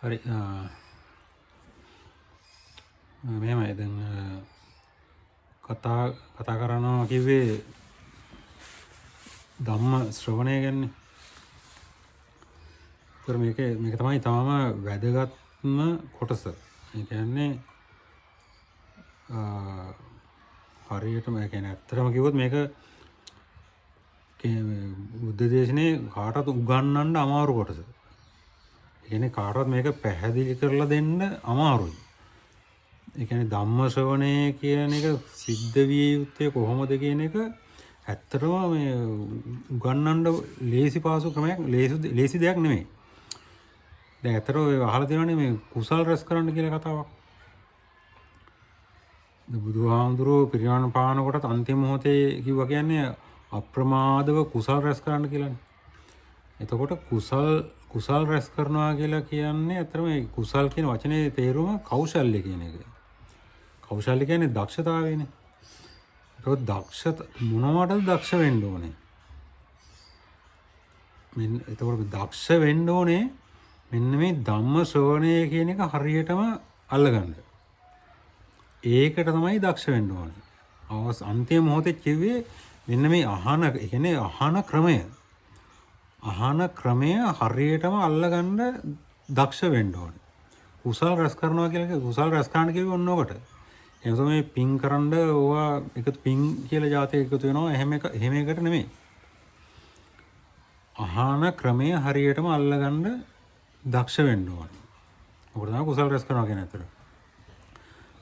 හරි, මෙහෙමයි. දැන් කතා කතා කරනවා කිව්වේ ධම්ම ශ්‍රවණය ගැනනේ. ඒතර මේක මේක තමයි තාම වැදගත්ම කොටස. ඒ කියන්නේ හරියටම, ඒ කියන්නේ ඇත්තටම කිව්වොත් මේක බුද්ධ දේශනේ කාටවත් උගන්වන්න අමාරු කොටස. ඒ කියන්නේ කාටවත් මේක පැහැදිලි කරලා දෙන්න අමාරුයි. ඒ කියන්නේ ධම්ම ශ්‍රවණය කියන එක සිද්ධ විය යුත්තේ කොහොමද කියන එක ඇත්තටම මේ උගන්වන්න ලේසි පාසු ක්‍රමයක්, ලේසි දෙයක් නෙමෙයි. දැන් ඇත්තටම ඔය අහලා තියෙනවනේ මේ කුසල් රැස් කරන්න කියලා කතාවක්. බුදුහාමුදුරුවෝ පිරිනිවන් පානකොටත් අන්තිම මොහොතේ කිව්වා කියන්නේ අප්‍රමාදව කුසල් රැස් කරන්න කියලානේ. එතකොට කුසල් කුසල් රැස් කරනවා කියලා කියන්නේ ඇත්තටම මේ කුසල් කියන වචනේ තේරුම කෞශල්‍ය කියන එක. කෞශල්‍ය කියන්නේ දක්ෂතාවයනේ. ඒකෝ දක්ෂ මොනවටද දක්ෂ වෙන්න ඕනේ? මෙන්න එතකොට දක්ෂ වෙන්න ඕනේ මෙන්න මේ ධම්ම ශ්‍රවණය කියන එක හරියටම අල්ලගන්න. ඒකට තමයි දක්ෂ වෙන්න ඕනේ. අවස් අන්තිම මොහොතේ කිව්වේ මෙන්න මේ අහන, ඒ කියන්නේ අහන ක්‍රමය. අහන ක්‍රමය හරියටම අල්ලගන්න දක්ෂ වෙන්න ඕනේ. කුසල් රැස් කරනවා කියලා, කුසල් රැස් කරන්න කිව්වේ ඔන්න ඔකට. එහෙම තමයි පින් කරන්න ඕවා එකතු පින් කියලා ජාතිය එකතු වෙනවා. එහෙම එක එහෙම එකට නෙමෙයි. අහන ක්‍රමය හරියටම අල්ලගන්න දක්ෂ වෙන්න ඕනේ. ඔකට තමයි කුසල් රැස් කරනවා කියන්නේ ඇත්තට.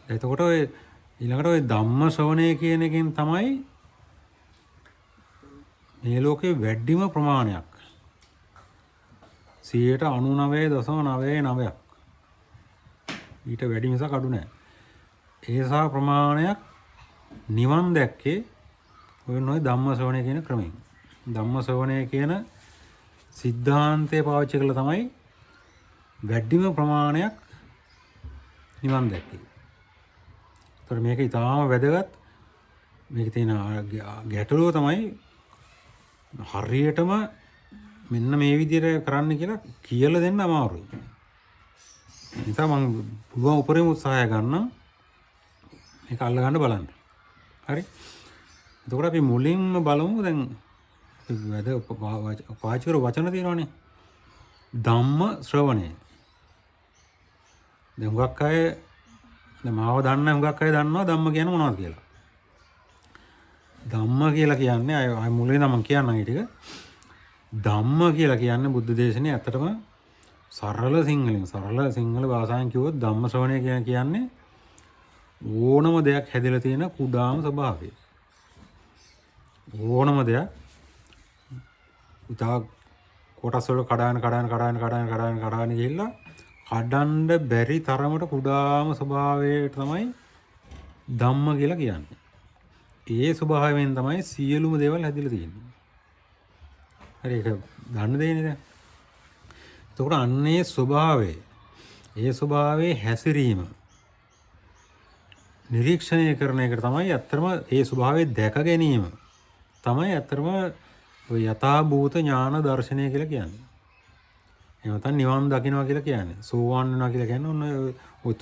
එතකොට ඔය ඊළඟට ඔය ධම්ම ශ්‍රවණය කියන එකෙන් තමයි මේ ලෝකේ වැඩිම ප්‍රමාණයක් 99.99ක් ඊට වැඩි මිසක් අඩු නෑ. ඒ සා ප්‍රමාණයක් නිවන් දැක්කේ ඔය නොයි ධම්ම ශ්‍රවණය කියන ක්‍රමයෙන්. ධම්ම ශ්‍රවණය කියන සිද්ධාන්තය පාවිච්චි කරලා තමයි වැඩිම ප්‍රමාණයක් නිවන් දැක්කේ. ඒතර මේක ඉතාම වැදගත්. මේකේ තියෙන ගැටලුව තමයි හරියටම මෙන්න මේ විදිහට කරන්න කියලා කියලා දෙන්න අමාරුයි. නිසා මං පුළුවන් උපරිම උත්සාහය ගන්නම් මේක අල්ලගන්න බලන්න. හරි. එතකොට අපි මුලින්ම බලමු දැන් අපි වැද පාවිච්චි කරපු වචන තියෙනවනේ. ධම්ම ශ්‍රවණය. දැන් හුඟක් අය, දැන් මාව දන්න හුඟක් අය දන්නවා ධම්ම කියන්නේ මොනවද කියලා. ධම්ම කියලා කියන්නේ අය අය මුලින් නම් මං කියන්නම් ඒ ටික. ධම්ම කියලා කියන්නේ බුද්ධ දේශනේ ඇත්තටම සරල සිංහලෙන්, සරල සිංහල භාෂාවෙන් කිව්වොත් ධම්ම ශ්‍රවණය කියන්නේ ඕනම දෙයක් හැදලා තියෙන කුඩාම ස්වභාවය. ඕනම දෙයක් ඉතා කොටස් වල කඩාන කඩාන කඩාන කඩාන කඩාන කඩාන ගිහිල්ලා කඩන්න බැරි තරමට කුඩාම ස්වභාවයට තමයි ධම්ම කියලා කියන්නේ. ඒ ස්වභාවයෙන් තමයි සියලුම දේවල් හැදිලා තියෙන්නේ. හරි, ඒක දන්න දෙයනේ දැන්. එතකොට අන්නේ ස්වභාවය, ඒ ස්වභාවයේ හැසිරීම නිරීක්ෂණය කරන එකට තමයි ඇත්තටම ඒ ස්වභාවය දැක ගැනීම තමයි ඇත්තටම ඔය යථා භූත ඥාන දර්ශනය කියලා කියන්නේ. එහෙම නැත්නම් නිවන් දකින්නවා කියලා කියන්නේ. සෝවාන් වෙනවා කියලා කියන්නේ ඔන්න ඔය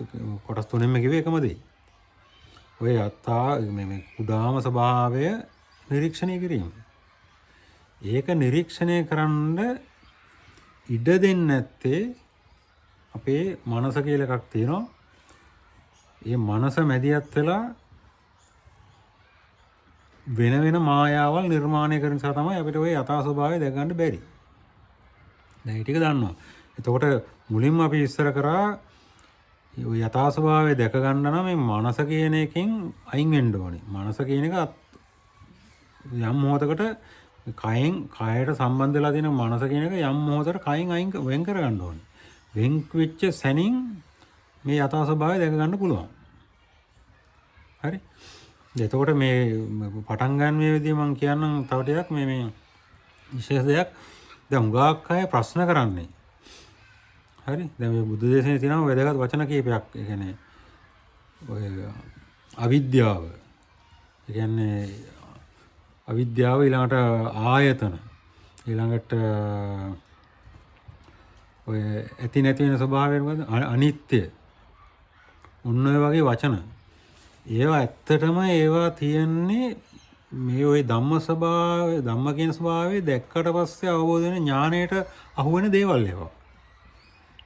කොටස් තුනෙන්ම කිව්වේ එකම දේ. ඔය යථා මේ මේ කුඩාම ස්වභාවය නිරීක්ෂණය කිරීම. ඒක නිරීක්ෂණය කරන්න ඉඩ දෙන්නේ නැත්තේ අපේ මනස කියලා එකක් තියෙනවා. ඒ මනස මැදිහත් වෙලා වෙන වෙන මායාවල් නිර්මාණය කරන නිසා තමයි අපිට ඔය යථා ස්වභාවය දැක ගන්න බැරි. දැන් ඒ ටික දන්නවා. එතකොට මුලින්ම අපි ඉස්සර කරා ඔය යථා ස්වභාවය දැක ගන්න නම් මේ මනස කියන එකෙන් අයින් වෙන්න ඕනේ. මනස කියන එක යම් මොහොතකට කයෙන් කයට සම්බන්ධ වෙලා තියෙන මනස කියන එක යම් මොහොතකට කයෙන් අයින් වෙන් කරගන්න ඕනේ. වෙන් වෙච්ච සැනින් මේ යථා ස්වභාවය දැක ගන්න පුළුවන්. හරි. එතකොට මේ පටන් ගන්න මේ විදිහ මම කියන්නම් තව ටිකක් මේ මේ විශේෂ දෙයක්. දැන් හුඟක් අය ප්‍රශ්න කරන්නේ. හරි. දැන් මේ බුද්ධ දේශනේ තියෙනවා වැදගත් වචන කීපයක්. ඒ කියන්නේ ඔය අවිද්‍යාව. ඒ කියන්නේ අවිද්‍යාව, ඊළඟට ආයතන, ඊළඟට ඔය ඇති නැති වෙන ස්වභාවය මොකද්ද? අනිත්‍ය. ඔන්න ඔය වගේ වචන. ඒවා ඇත්තටම ඒවා තියෙන්නේ මේ ඔය ධම්ම ස්වභාවය, ධම්ම කියන ස්වභාවය දැක්කට පස්සේ අවබෝධ වෙන ඥාණයට අහු වෙන දේවල් ඒවා.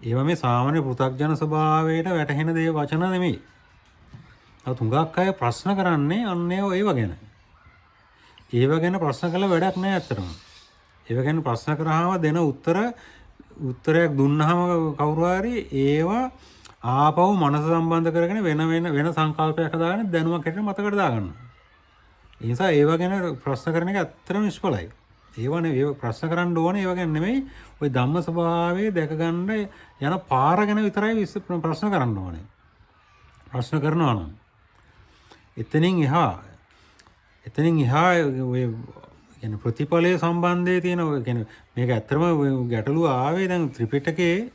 ඒවා මේ සාමාන්‍ය පෘථග්ජන ස්වභාවයට වැටහෙන දේ වචන නෙමෙයි. තව තුඟක් අය ප්‍රශ්න කරන්නේ අන්න ඒවා ගැන. ඒවා ගැන ප්‍රශ්න කළ වැඩක් නෑ ඇත්තටම. ඒවා ගැන ප්‍රශ්න කරාම දෙන උත්තරයක් දුන්නාම කවුරු හරි ඒවා ආපහු මනස සම්බන්ධ කරගෙන වෙන වෙන වෙන සංකල්පයක් හදාගෙන දැනුමක් හැටියට මතකට දාගන්නවා. ඒ නිසා ඒවා ගැන ප්‍රශ්න කරන එක ඇත්තටම නිෂ්ඵලයි. ඒවා නෙවෙයි, ඒවා ප්‍රශ්න කරන්න ඕනේ ඒවා ගැන නෙමෙයි, ඔය ධම්ම ස්වභාවය දැක ගන්න යන පාර ගැන විතරයි ප්‍රශ්න කරන්න ඕනේ. ප්‍රශ්න කරනවා නම් එතනින් එහා ඔය කියන්නේ ප්‍රතිඵලයේ සම්බන්ධයේ තියෙන ඔය කියන්නේ මේක ඇත්තටම ගැටලුව ආවේ දැන් ත්‍රිපිටකයේ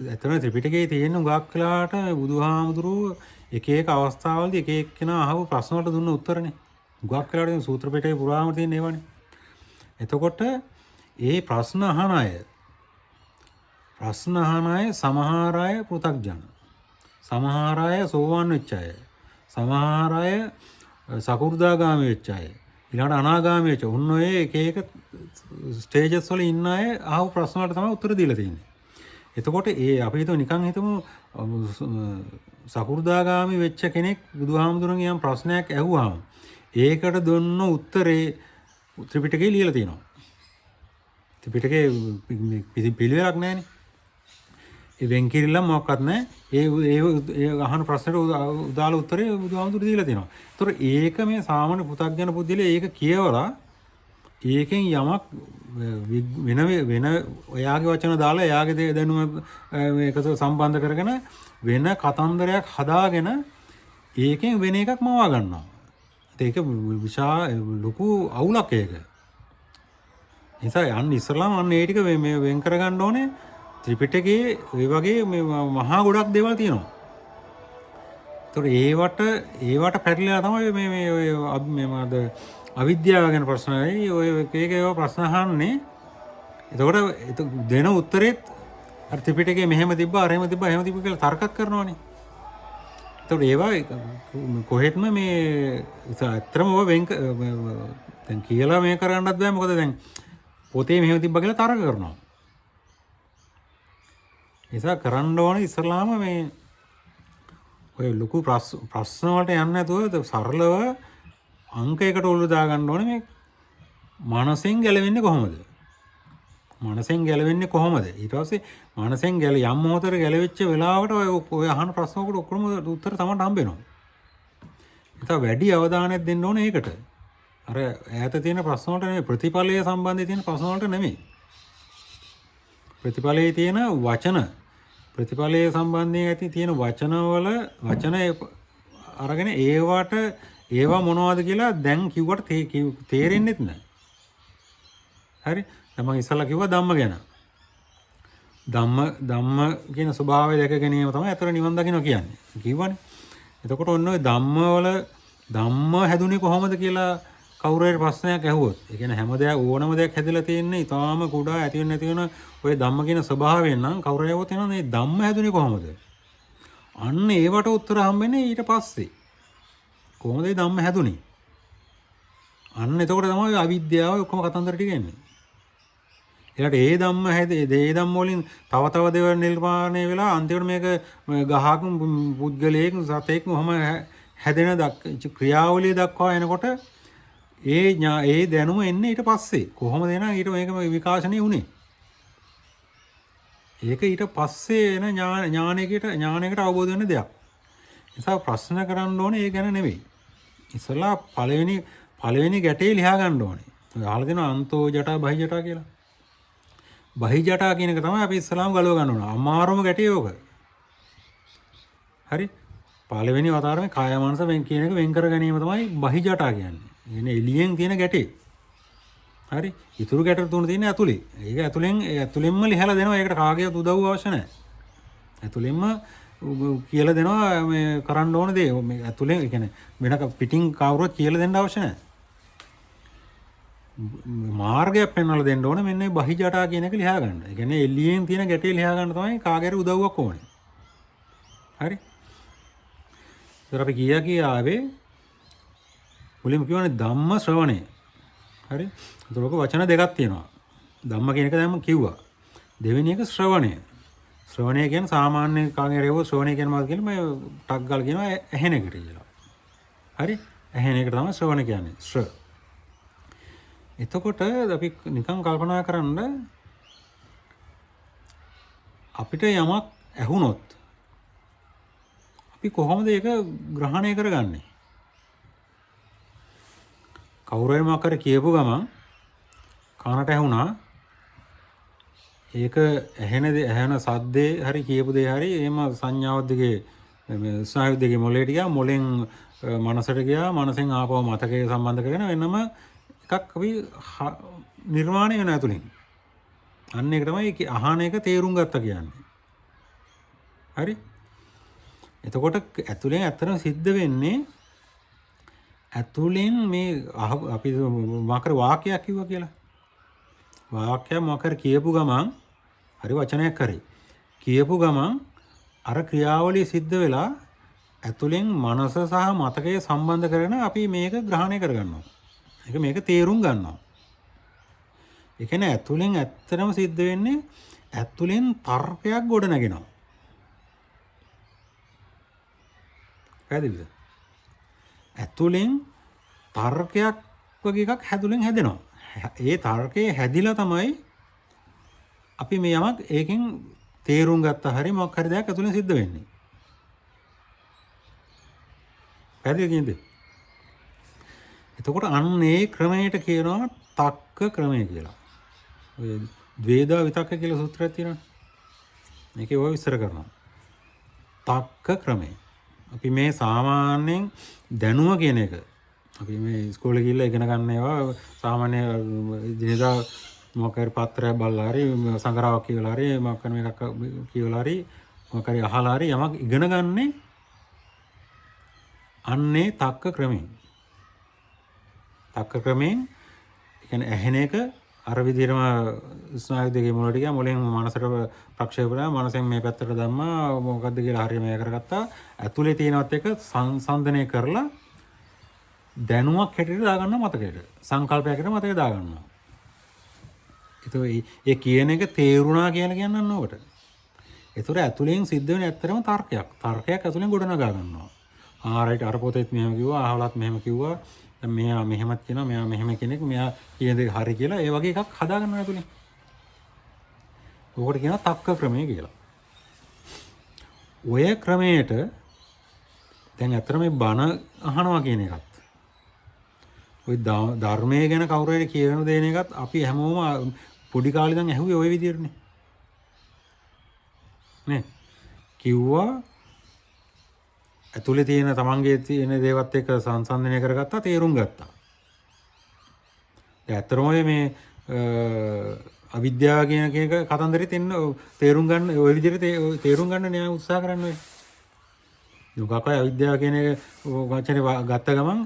ඇත්තටම ත්‍රිපිටකයේ තියෙන හුඟක් වෙලාවට බුදුහාමුදුරුවෝ එක එක අවස්ථාවලදී එක එක්කෙනා අහපු ප්‍රශ්න වලට දුන්න උත්තරනේ. හුඟක් වෙලාවට දැන් සූත්‍ර පිටකේ පුරාම තියෙන ඒවානේ. එතකොට ඒ ප්‍රශ්න අහන අය සමහර අය පෘථග්ජන, සමහර අය සෝවාන් වෙච්ච අය, සමහර අය සකෘදාගාමී වෙච්ච අය, ඊළඟට අනාගාමී වෙච්ච, ඔන්න ඔය එක එක ස්ටේජස් වල ඉන්න අය අහපු ප්‍රශ්න වලට තමයි උත්තර දීලා තියෙන්නේ. එතකොට ඒ අපි හිතමු නිකන් හිතමු සකෘදාගාමී වෙච්ච කෙනෙක් බුදුහාමුදුරන්ගේ යම් ප්‍රශ්නයක් ඇහුවාම ඒකට දුන්න උත්තරේ ත්‍රිපිටකේ ලියලා තියෙනවා. ත්‍රිපිටකේ පිළිවෙලක් නැහැනේ. ඒ වෙන් කිරිල්ල මොකක්වත් නැහැ. ඒ ඒ ඒ අහන ප්‍රශ්නෙට උදාළ උත්තරේ බුදුහාමුදුරු දීලා තියෙනවා. ඒතර ඒක මේ සාමාන්‍ය පෘථග්ජන පුද්ගලයා ඒක කියවලා ඒකෙන් යමක් වෙන වෙන ඔයාගේ වචන දාලා එයාගේ දැනුම මේක සම්බන්ධ කරගෙන වෙන කතන්දරයක් හදාගෙන ඒකෙන් වෙන එකක් මවා ගන්නවා. ඒක විශාල ලොකු අවුලක් ඒක. නිසා යන්න ඉස්සරලාම අන්න ඒ ටික මේ වෙන් කරගන්න ඕනේ. ත්‍රිපිටකයේ ඒ වගේ මේ මහා ගොඩක් දේවල් තියෙනවා. ඒතකොට ඒවට පැටලලා තමයි මේ මේ ඔය මේ මොකද අවිද්‍යාව ගැන ප්‍රශ්නයි ඔය එක එක ඒවා ප්‍රශ්න අහන්නේ. එතකොට දෙන උත්තරෙත් අර ත්‍රිපිටකයේ මෙහෙම තිබ්බා අර එහෙම තිබ්බා එහෙම තිබ්බා කියලා තර්කත් කරනවනේ. එතකොට ඒවා කොහෙත්ම මේ ඇත්තටම ඔය වෙන් දැන් කියලා මේ කරන්නත් බෑ. මොකද දැන් පොතේ මෙහෙම තිබ්බා කියලා තර්ක කරනවා. නිසා කරන්න ඕනේ ඉස්සරලාම මේ ඔය ලොකු ප්‍රශ්න වලට යන්නේ නැතුව සරලව අංකයකට ඔළුව දාගන්න ඕනේ. මේ මනසෙන් ගැලවෙන්නේ කොහොමද? මනසෙන් ගැලවෙන්නේ කොහොමද? ඊට පස්සේ මනසෙන් යම් මොහොතකට ගැලවෙච්ච වෙලාවට ඔය අහන ප්‍රශ්න වලට ඔක්කොම උත්තර තමන්ට හම්බ වෙනවා. ඒක වැඩි අවධානයක් දෙන්න ඕනේ ඒකට. අර ඈත තියෙන ප්‍රශ්න වලට නෙමෙයි, ප්‍රතිඵලය සම්බන්ධයෙන් තියෙන ප්‍රශ්න වලට නෙමෙයි. ප්‍රතිඵලයේ තියෙන වචන, ප්‍රතිඵලයේ සම්බන්ධයෙන් ඇති තියෙන වචනවල වචන අරගෙන ඒවට ඒවා මොනවද කියලා දැන් කිව්වට තේරෙන්නෙත් නෑ. හරි? දැන් මම ඉස්සල්ලා කිව්වා ධම්ම ගැන. ධම්ම කියන ස්වභාවය දැක ගැනීම තමයි අතර නිවන් දකින්න කියන්නේ. කිව්වනේ. එතකොට ඔන්න ඔය ධම්මවල ධම්ම හැදුනේ කොහොමද කියලා කවුරු හරි ප්‍රශ්නයක් ඇහුවොත්, ඒ කියන්නේ හැම දෙයක් ඕනම දෙයක් හැදිලා තියෙන්නේ ඊටාම කුඩා ඇති වෙන නැති වෙන ඔය ධම්ම කියන ස්වභාවයෙන් නම් කවුරු හරි ඇහුවොත් එනවා මේ ධම්ම හැදුනේ කොහොමද? අන්න ඒවට උත්තර හම්බෙන්නේ ඊට පස්සේ. කොහොමද මේ ධම්ම හැදුනේ? අන්න එතකොට තමයි ඔය අවිද්‍යාව ඔක්කොම කතන්දර ටික එන්නේ. ඊළඟට ඒ ධම්ම හැදේ ඒ ධම්ම වලින් තව තව දේවල් නිර්මාණය වෙලා අන්තිමට මේක ගහක් පුද්ගලයෙක් සතෙක් ඔහම හැදෙන ක්‍රියාවලිය දක්වා එනකොට ඒ දැනුම එන්නේ ඊට පස්සේ. කොහොමද එන ඊට මේක විකාශනය වුනේ? ඒක ඊට පස්සේ එන ඥානයකට අවබෝධ වෙන දෙයක්. නිසා ප්‍රශ්න කරන්න ඕනේ ඒ ගැන නෙවෙයි. ඉස්සලා පළවෙනි ගැටේ ලියා ගන්න ඕනේ. ඔය අහලා දෙනවා අන්තෝ ජටා බහි ජටා කියලා. බහි ජටා කියන එක තමයි අපි ඉස්සලාම ගලව ගන්න ඕන. අමාරුම ගැටේ ඕක. හරි? පළවෙනි වතාවටම කාය මනස වෙන් කියන එක වෙන් කර ගැනීම තමයි බහි ජටා කියන්නේ. එන්නේ එළියෙන් තියෙන ගැටේ. හරි? ඉතුරු ගැට තුන තියෙන්නේ ඇතුලේ. ඒක ඇතුලෙන්ම ලිහලා දෙනවා. ඒකට කාගේවත් උදව් අවශ්‍ය නැහැ. ඇතුලෙන්ම කියලා දෙනවා මේ කරන්න ඕන දේ. මේ ඇතුලෙන්, ඒ කියන්නේ වෙන පිටින් කවුරුවත් කියලා දෙන්න අවශ්‍ය නැහැ. මාර්ගයක් පෙන්වලා දෙන්න ඕනේ මෙන්න මේ බහිජටා කියන එක ලියා ගන්න. ඒ කියන්නේ එළියෙන් තියෙන ගැටේ ලියා ගන්න තමයි කාගේ හරි උදව්වක් ඕනේ. හරි? ඒතර අපි කියා කියා ආවේ මුලින්ම කියවනේ ධම්ම ශ්‍රවණය. හරි? ඒතර ඔක වචන දෙකක් තියෙනවා. ධම්ම කියන එක දැන් මම කිව්වා. දෙවෙනි එක ශ්‍රවණය. ශ්‍රවණය කියන්නේ සාමාන්‍ය කාගේ හරි ඒවා ශ්‍රවණය කියන්නේ මොකක්ද කියලා මම ටක් ගාලා කියනවා ඇහෙන එකට කියලා. හරි? ඇහෙන එකට තමයි ශ්‍රවණ කියන්නේ. ශ්‍ර. එතකොට අපි නිකන් කල්පනා කරන්න අපිට යමක් ඇහුනොත් අපි කොහොමද ඒක ග්‍රහණය කරගන්නේ? කවුරු හරි මොකක් හරි කියපු ගමන් කනට ඇහුණා, ඒක ඇහෙන දේ, ඇහෙන සද්දේ හරි කියපු දේ හරි එහෙම සංඥාව දිගේ මේ ස්නායු දිගේ මොලේට ගියා, මොලෙන් මනසට ගියා, මනසෙන් ආපහු මතකය සම්බන්ධ කරගෙන වෙනම එකක් අපි නිර්මාණය වෙන ඇතුලින්. අන්න ඒක තමයි අහන එක තේරුම් ගත්තා කියන්නේ. හරි? එතකොට ඇතුලෙන් ඇත්තටම සිද්ධ වෙන්නේ ඇතුලෙන් මේ අපි මොකක් හරි වාක්‍යයක් කිව්වා කියලා. වාක්‍යයක් මොකක් හරි කියපු ගමන් හරි වචනයක් හරි කියපු ගමන් අර ක්‍රියාවලිය සිද්ධ වෙලා ඇතුලෙන් මනස සහ මතකය සම්බන්ධ කරගෙන අපි මේක ග්‍රහණය කරගන්නවා. ඒක මේක තේරුම් ගන්නවා. ඒ කියන්නේ ඇතුලෙන් ඇත්තටම සිද්ධ වෙන්නේ ඇතුලෙන් තර්කයක් ගොඩ නැගෙනවා. පැහැදිලිද? ඇතුලෙන් තර්කයක් වගේ එකක් හැදුලෙන් හැදෙනවා. ඒ තර්කයේ හැදිලා තමයි අපි මේ යමක් ඒකෙන් තේරුම් ගත්තා හරි මොකක් හරි දෙයක් ඇතුලෙන් සිද්ධ වෙන්නේ. පැහැදිලිද කියන්නේ? එතකොට අන්න ඒ ක්‍රමයට කියනවා තක්ක ක්‍රමය කියලා. ඔය ද්වේදා විතක්ක කියලා සූත්‍රයක් තියෙනවනේ. මේකේ ඔය විස්තර කරනවා. තක්ක ක්‍රමය. අපි මේ සාමාන්‍යයෙන් දැනුම කියන එක අපි මේ ඉස්කෝලේ ගිහිල්ලා ඉගෙන ගන්න ඒවා සාමාන්‍ය දිනදා මොකක් හරි පත්‍රයක් බලලා හරි සංග්‍රහයක් කියවලා හරි මොකක් හරි මේකක් කියවලා හරි මොකක් හරි අහලා හරි යමක් ඉගෙන ගන්නේ අන්නේ තක්ක ක්‍රමයෙන්. තක්ක ක්‍රමයෙන් ඒ කියන්නේ ඇහෙන එක අර විදිහටම ස්නායු දෙකේ මොළට ගියා, මොළෙන් මනසට ප්‍රක්ෂේප වුණා, මනසෙන් මේ පැත්තට දැම්මා, මොකද්ද කියලා හරිය මේ කරගත්තා. ඇතුලේ තියෙනවත් එක සංසන්දනය කරලා දැනුමක් හැටියට දාගන්නවා මතකයට. සංකල්පයක් හැටියට මතකයට දාගන්නවා. ඒතකොට ඒ කියන එක තේරුණා කියලා කියන්න ඕකට. ඒතකොට ඇතුලෙන් සිද්ධ වෙන ඇත්තටම තර්කයක්. තර්කයක් ඇතුලෙන් ගොඩනගා ගන්නවා. ආ රයිට්, අර පොතේත් මෙහෙම කිව්වා, අහවලත් මෙහෙම කිව්වා, දැන් මෙයා මෙහෙමත් කියනවා, මෙයා මෙහෙම කෙනෙක්, මෙයා කියන දේ හරි කියලා ඒ වගේ එකක් හදා ගන්නවා ඇතුලෙන්. ඕකට කියනවා තක්ක ක්‍රමය කියලා. ඔය ක්‍රමයට දැන් ඇත්තටම මේ බණ අහනවා කියන එකත් ඔය ධර්මයේ ගැන කවුරු හරි කියන දේන එකත් අපි හැමෝම පොඩි කාලේ ඉඳන් ඇහුවේ ඔය විදියටනේ. නේ? කිව්වා ඇතුලේ තියෙන තමන්ගේ තියෙන දේවත් එක්ක සංසන්දනය කරගත්තා, තේරුම් ගත්තා. දැන් ඇත්තටම ඔය මේ අවිද්‍යාව කියන එක කතන්දරෙත් එන්න තේරුම් ගන්න ඔය විදිහට තේරුම් ගන්න න්යාය උත්සාහ කරන්න ඔය. මොකක් හරි අවිද්‍යාව කියන එක වචනේ ගත්ත ගමන්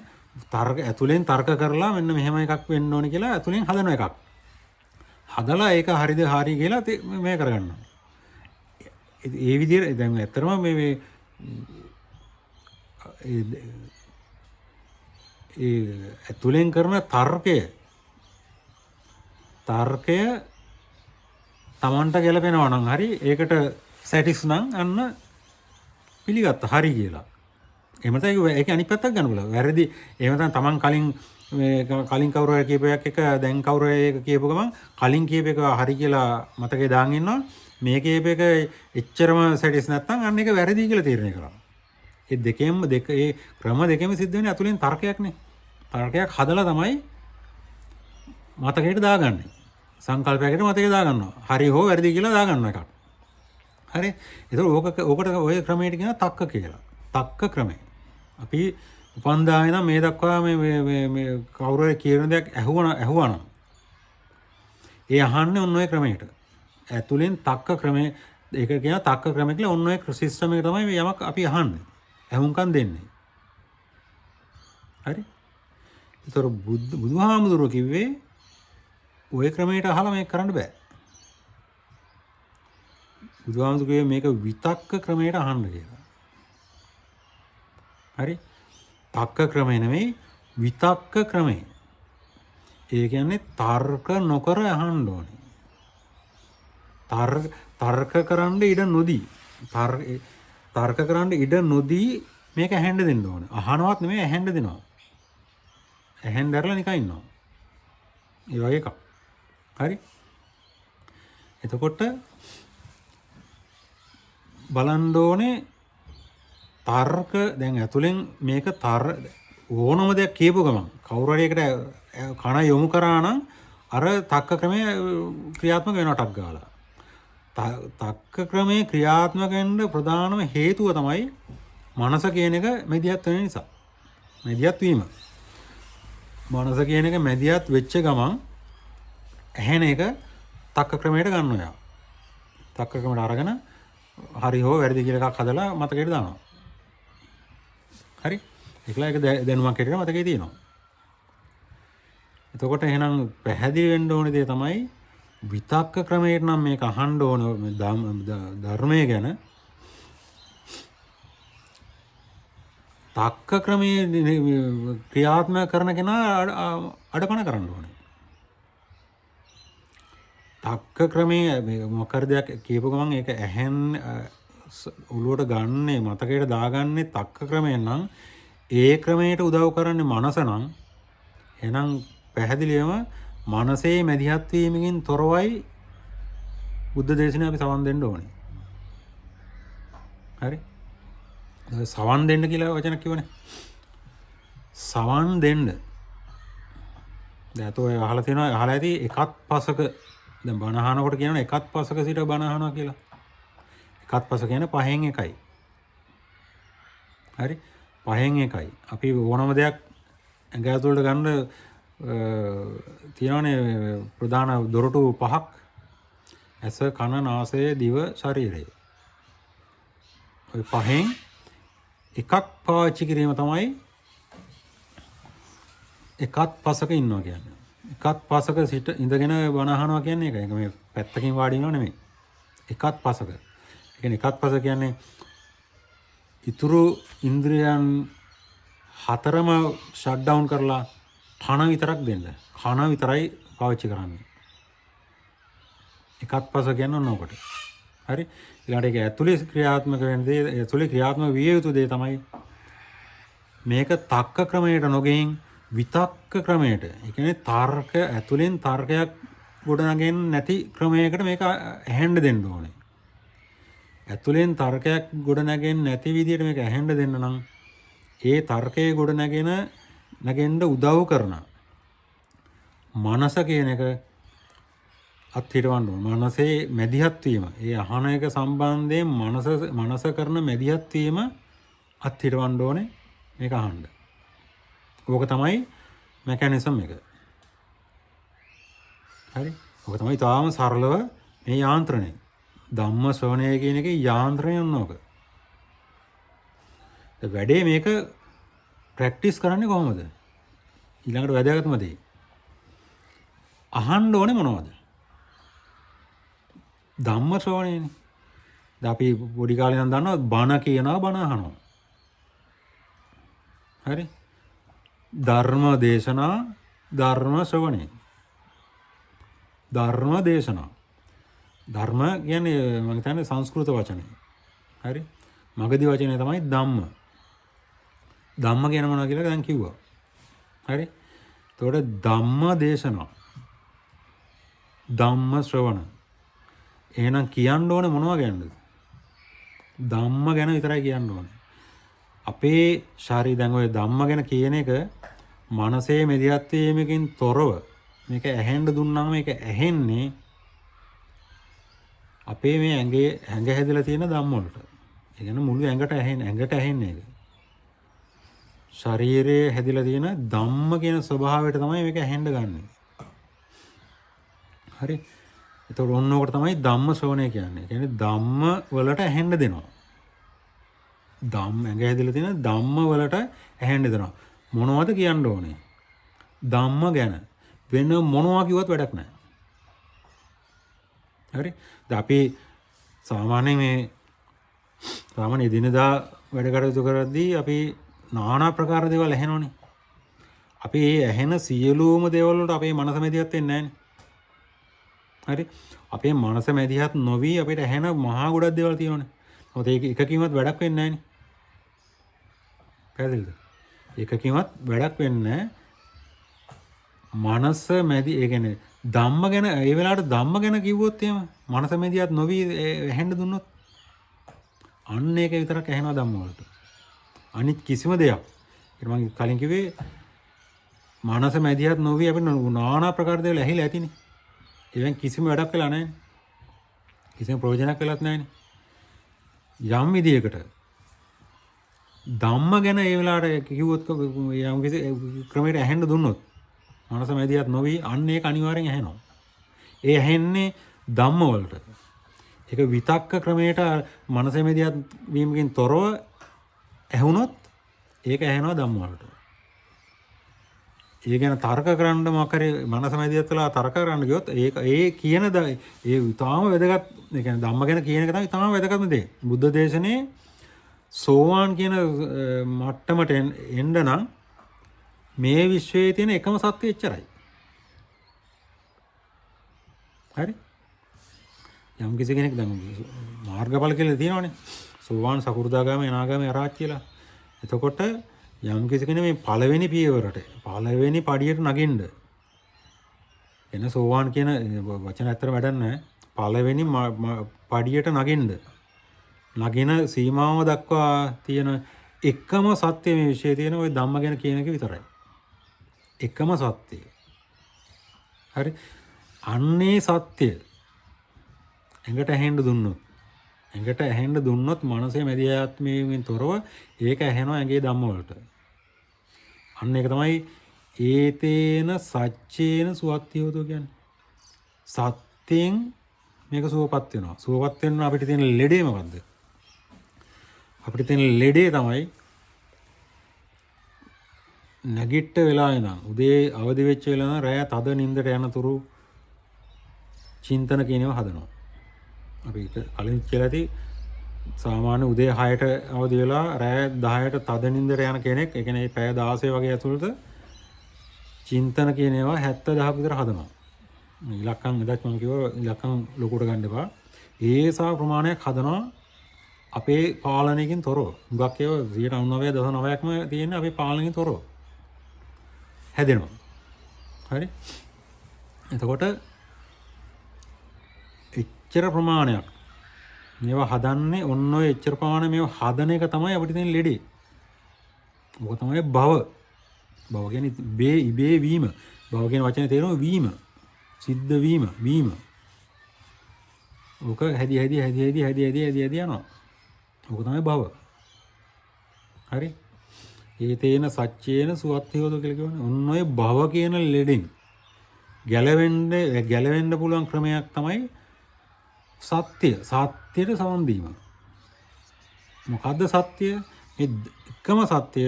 තර්ක ඇතුලෙන් තර්ක කරලා මෙන්න මෙහෙම එකක් වෙන්න ඕනේ කියලා ඇතුලෙන් හදන එකක්. හදලා ඒක හරිද හරි කියලා මේ කරගන්නවා. ඒ විදිහට දැන් ඇත්තටම මේ මේ ඒ ඇතුලෙන් කරන තර්කය තමන්ට ගැලපෙනවා නම් හරි, ඒකට සැටිස් නම් අන්න පිළිගත්ත හරි කියලා. එහෙම නැත්නම් ඒක අනිත් පැත්තක් ගන්න පුළුවන්. වැරදි. එහෙම නැත්නම් තමන් කලින් මේ කලින් කවුරු හරි කියපු එකක් එක දැන් කවුරු හරි ඒක කියපු ගමන් කලින් කියපු එක හරි කියලා මතකේ දාන් ඉන්නවා. මේ කියපු එක එච්චරම සැටිස් නැත්නම් අන්න ඒක වැරදි කියලා තීරණය කරනවා. ඒ දෙකෙන්ම දෙක ඒ ක්‍රම දෙකෙම සිද්ධ වෙන්නේ ඇතුලෙන් තර්කයක්නේ. තර්කයක් හදලා තමයි මතකයට දාගන්නේ. සංකල්පයකට මතකයට දාගන්නවා. හරි හෝ වැරදි කියලා දාගන්න එකක්. හරි. ඒතකොට ඕකට ඔය ක්‍රමයට කියනවා තක්ක කියලා. තක්ක ක්‍රමය. අපි උපන්දා ඉඳන් මේ දක්වා මේ මේ මේ මේ කවුරු හරි කියන දෙයක් ඇහුවා නම් ඒ අහන්නේ ඔන්න ඔය ක්‍රමයට. ඇතුලෙන් තක්ක ක්‍රමය, ඒක කියනවා තක්ක ක්‍රමය කියලා. ඔන්න ඔය සිස්ටම් එක තමයි මේ යමක් අපි අහන්නේ. ඇහුම්කන් දෙන්නේ. හරි. ඒතර බුදුහාමුදුරුවෝ කිව්වේ ඔය ක්‍රමයට අහලා මේක කරන්න බෑ. බුදුහාමුදුරුවෝ කිව්වේ මේක විතක්ක ක්‍රමයට අහන්න කියලා. හරි? තක්ක ක්‍රමය නෙමෙයි විතක්ක ක්‍රමය. ඒ කියන්නේ තර්ක නොකර අහන්න ඕනේ. තර්ක කරන්න ඉඩ නොදී, තර්ක කරන්න ඉඩ නොදී මේක ඇහෙන්න දෙන්න ඕනේ. අහනවත් නෙමෙයි ඇහෙන්න දෙනවා. ඇහෙන්න ඇරලා නිකන් ඉන්නවා. ඒ වගේ එකක්. හරි? එතකොට බලන්න ඕනේ තර්ක දැන් ඇතුලෙන් මේක ඕනම දෙයක් කියපු ගමන් කවුරු හරි එකට කන යොමු කරා නම් අර තක්ක ක්‍රමය ක්‍රියාත්මක වෙනවා ටක් ගාලා. තක්ක ක්‍රමයේ ක්‍රියාත්මක වෙන්න ප්‍රධානම හේතුව තමයි මනස කියන එක මැදිහත් වෙන නිසා. මැදිහත් වීම. මනස කියන එක මැදිහත් වෙච්ච ගමන් ඇහෙන එක තක්ක ක්‍රමයට ගන්න ඔයා. තක්ක ක්‍රමයට අරගෙන හරි හෝ වැරදි කියලා එකක් හදලා මතකයට දානවා. හරි? ඒකලා ඒක දැනුමක් හැටියට මතකේ තියෙනවා. එතකොට එහෙනම් පැහැදිලි වෙන්න ඕනේ දේ තමයි විතක්ක ක්‍රමයට නම් මේක අහන්න ඕන ධර්මය ගැන. තක්ක ක්‍රමයේ ක්‍රියාත්මක කරන කෙනා අඩපණ කරන්න ඕනේ. තක්ක ක්‍රමයේ මේ මොකක් හරි දෙයක් කියපු ගමන් ඒක ඇහෙන් ඔළුවට ගන්නේ මතකයට දාගන්නේ තක්ක ක්‍රමයෙන් නම් ඒ ක්‍රමයට උදව් කරන්නේ මනස නම් එහෙනම් පැහැදිලිවම මනසේ මැදිහත් වීමකින් තොරවයි බුද්ධ දේශනාව අපි සවන් දෙන්න ඕනේ. හරි? සවන් දෙන්න කියලා වචනක් කිව්වනේ. සවන් දෙන්න. දැන් අතෝ ඔය අහලා තියෙනවා, අහලා ඇති එකත් පසක. දැන් බණ අහනකොට කියනවනේ එකත් පසක සිට බණ අහනවා කියලා. එකත් පස කියන්නේ පහෙන් එකයි. හරි? පහෙන් එකයි. අපි ඕනම දෙයක් ඇඟ ඇතුළට ගන්න තියෙනවනේ ප්‍රධාන දොරටු පහක්. ඇස, කන, නාසය, දිව, ශරීරය. ඔය පහෙන් එකක් පාවිච්චි කිරීම තමයි එකත් පසක ඉන්නවා කියන්නේ. එකත් පසක සිට ඉඳගෙන බණ අහනවා කියන්නේ ඒකයි. ඒක මේ පැත්තකින් වාඩි වෙනව නෙමෙයි. එකත් පසක. ඒ කියන්නේ එකත් පස කියන්නේ ඉතුරු ඉන්ද්‍රියන් හතරම ෂට් ඩවුන් කරලා කන විතරක් දෙන්න. කන විතරයි පාවිච්චි කරන්නේ. එකත් පස කියන්නේ ඔන්න ඔකට. හරි? ඊළඟට ඒක ඇතුලේ ක්‍රියාත්මක වෙන දේ, ඇතුලේ ක්‍රියාත්මක විය යුතු දේ තමයි මේක තක්ක ක්‍රමයට නොගෙයින් විතක්ක ක්‍රමයට. ඒ කියන්නේ තර්ක ඇතුලෙන් තර්කයක් ගොඩනගෙන්නේ නැති ක්‍රමයකට මේක ඇහෙන්න දෙන්න ඕනේ. ඇතුලෙන් තර්කයක් ගොඩනගෙන්නේ නැති විදියට මේක ඇහෙන්න දෙන්න නම් ඒ තර්කයේ ගොඩනගෙන නැගෙන්න උදව් කරන මනස කියන එක අත්හිටවන්න ඕන. මනසේ මැදිහත් වීම, ඒ අහන එක සම්බන්ධයෙන් මනස කරන මැදිහත් වීම අත්හිටවන්න ඕනේ මේක අහන්න. ඕක තමයි මෙකැනිසම් එක. හරි? ඕක තමයි තාම සරලව මේ යාන්ත්‍රණය. ධම්ම ශ්‍රවණය කියන එකේ යාන්ත්‍රණය ඔන්න ඕක. දැන් වැඩේ මේක ප්‍රැක්ටිස් කරන්නේ කොහොමද? ඊළඟට වැදගත්ම දේ. අහන්න ඕනේ මොනවද? ධම්ම ශ්‍රවණයනේ. දැන් අපි පොඩි කාලේ ඉඳන් දන්නවා බණ කියනවා බණ අහනවා. හරි? ධර්ම දේශනා ධර්ම ශ්‍රවණය. ධර්ම දේශනා. ධර්ම කියන්නේ මම හිතන්නේ සංස්කෘත වචනය. හරි? මගධි වචනය තමයි ධම්ම. ධම්ම කියන මොනවා කියලා දැන් කිව්වා. හරි? එතකොට ධම්ම දේශනා. ධම්ම ශ්‍රවණ. එහෙනම් කියන්න ඕනේ මොනවා ගැනද? ධම්ම ගැන විතරයි කියන්න ඕනේ. අපේ ශරීර දැන් ඔය ධම්ම ගැන කියන එක මනසේ මෙදිහත් වීමකින් තොරව මේක ඇහෙන්න දුන්නාම මේක ඇහෙන්නේ අපේ මේ ඇඟේ ඇඟ හැදලා තියෙන ධම්ම වලට. ඒ කියන්නේ මුළු ඇඟට ඇහෙන්නේ, ඇඟට ඇහෙන්නේ ඒක. ශරීරයේ හැදිලා තියෙන ධම්ම කියන ස්වභාවයට තමයි මේක ඇහෙන්න ගන්නෙ. හරි? එතකොට ඔන්න ඕකට තමයි ධම්ම ශ්‍රවණය කියන්නේ. ඒ කියන්නේ ධම්ම වලට ඇහෙන්න දෙනවා. ධම්ම ඇඟ හැදිලා තියෙන ධම්ම වලට ඇහෙන්න දෙනවා. මොනවද කියන්න ඕනේ? ධම්ම ගැන වෙන මොනවා කිව්වත් වැඩක් නැහැ. හරි. දැන් අපි සාමාන්‍යයෙන් මේ සාමාන්‍ය එදිනෙදා වැඩ කටයුතු කරද්දී අපි নানা ප්‍රකාර දේවල් ඇහෙනවනේ. අපි ඒ ඇහෙන සියලුම දේවල් වලට අපේ මනස මැදිහත් වෙන්නේ නැහනේ. හරි. අපේ මනස මැදිහත් නොවි අපිට ඇහෙන මහා ගොඩක් දේවල් තියෙනවනේ. මොකද ඒක එකකින්වත් වැඩක් වෙන්නේ නැහනේ. පැහැදිලිද? එකකින්වත් වැඩක් වෙන්නේ මනස මැදි, ඒ කියන්නේ ධම්ම ගැන ඒ වෙලාවට ධම්ම ගැන කිව්වොත් එහෙම මනස මැදිහත් නොවි ඇහෙන්න දුන්නොත් අන්න ඒක විතරක් ඇහෙනවා ධම්ම වලට. අනිත් කිසිම දෙයක්. ඒක මම කලින් කිව්වේ මනස මැදිහත් නොවි අපිට নানা ප්‍රකාර දේවල් ඇහිලා ඇතිනේ. ඒවෙන් කිසිම වැඩක් වෙලා නැහැ. කිසිම ප්‍රයෝජනයක් වෙලත් නැහැනේ. යම් විදියකට ධම්ම ගැන ඒ වෙලාවට කිව්වොත් යම් කිසි ක්‍රමයකට ඇහෙන්න දුන්නොත් මනස මැදිහත් නොවි අන්න ඒක අනිවාර්යෙන් ඇහෙනවා. ඒ ඇහෙන්නේ ධම්ම වලට. ඒක විතක්ක ක්‍රමයට මනස මැදිහත් වීමකින් තොරව ඇහුනොත් ඒක ඇහෙනවා ධම්ම වලට. ඒ ගැන තර්ක කරන්න මොකක් හරි මනස මැදිහත් වෙලා තර්ක කරන්න ගියොත් ඒක ඒ කියන ඒ ඉතාම වැදගත්, ඒ කියන්නේ ධම්ම ගැන කියන එක තමයි ඉතාම වැදගත්ම දේ. බුද්ධ දේශනේ සෝවාන් කියන මට්ටමට එන්න නම් මේ විශ්වයේ තියෙන එකම සත්‍ය එච්චරයි. හරි? යම් කිසි කෙනෙක් දැන් මාර්ගඵල කියලා තියෙනවනේ. සෝවාන්, සකු르දාගාමී, අනාගාමී, අරහත් කියලා. එතකොට යම් කිසි කෙනෙක් මේ පළවෙනි පියවරට, පළවෙනි පඩියට නගින්න එන සෝවාන් කියන වචන ඇත්තට වැඩක් නැහැ. පළවෙනි පඩියට නගින්න නගින සීමාව දක්වා තියෙන එකම සත්‍ය මේ විශ්වයේ තියෙන ওই ධම්ම ගැන කියන එක විතරයි. එකම සත්‍යය. හරි. අන්නේ සත්‍ය ඇඟට ඇහෙන්න දුන්නොත්, ඇඟට ඇහෙන්න දුන්නොත් මනසේ මැදිහත්වීමෙන් තොරව ඒක ඇහෙනවා ඇඟේ ධම්ම වලට. අන්න ඒක තමයි ඒතේන සච්චේන සුවත්ති හෝතු කියන්නේ. සත්‍යයෙන් මේක සුවපත් වෙනවා. සුවපත් වෙන්න අපිට තියෙන ලෙඩේ මොකද්ද? අපිට තියෙන ලෙඩේ තමයි නැගිට වෙලා ඉඳන් උදේ අවදි වෙච්ච වෙලාව ඉඳන් රෑ තද නින්දට යනතුරු චින්තන කියන ඒවා හදනවා. අපි කලින් කියලා ඇති සාමාන්‍ය උදේ 6ට අවදි වෙලා රෑ 10ට තද නින්දට යන කෙනෙක්, ඒ කියන්නේ පැය 16 වගේ ඇතුළත චින්තන කියන ඒවා 70000ක් විතර හදනවා. ඉලක්කම් එදත් මම කිව්වා ඉලක්කම් ලොකුට ගන්න එපා. ඒ සා ප්‍රමාණයක් හදනවා අපේ පාලනයකින් තොරව. හුඟක් ඒවා 99.9%ක්ම තියෙන්නේ අපේ පාලනයකින් තොරව හැදෙනවා. හරි? එතකොට එච්චර ප්‍රමාණයක් මේවා හදන්නේ ඔන්න ඔය එච්චර ප්‍රමාණය මේවා හදන එක තමයි අපිට තියෙන ලෙඩේ. ඕක තමයි භව. භව කියන්නේ ඉබේ වීම. භව කියන වචනේ තේරුම වීම. සිද්ධ වීම, වීම. ඕක හැදි හැදි හැදි හැදි හැදි හැදි හැදි හැදි යනවා. ඕක තමයි භව. හරි? ඒ තේන සච්චේන සුවත්ති හෝතු කියලා කියවනේ. ඔන්න ඔය භව කියන ලෙඩෙන් ගැලවෙන්න පුළුවන් ක්‍රමයක් තමයි සත්‍ය. සත්‍යයට සවන් දීම. මොකද්ද සත්‍ය? මේ එකම සත්‍ය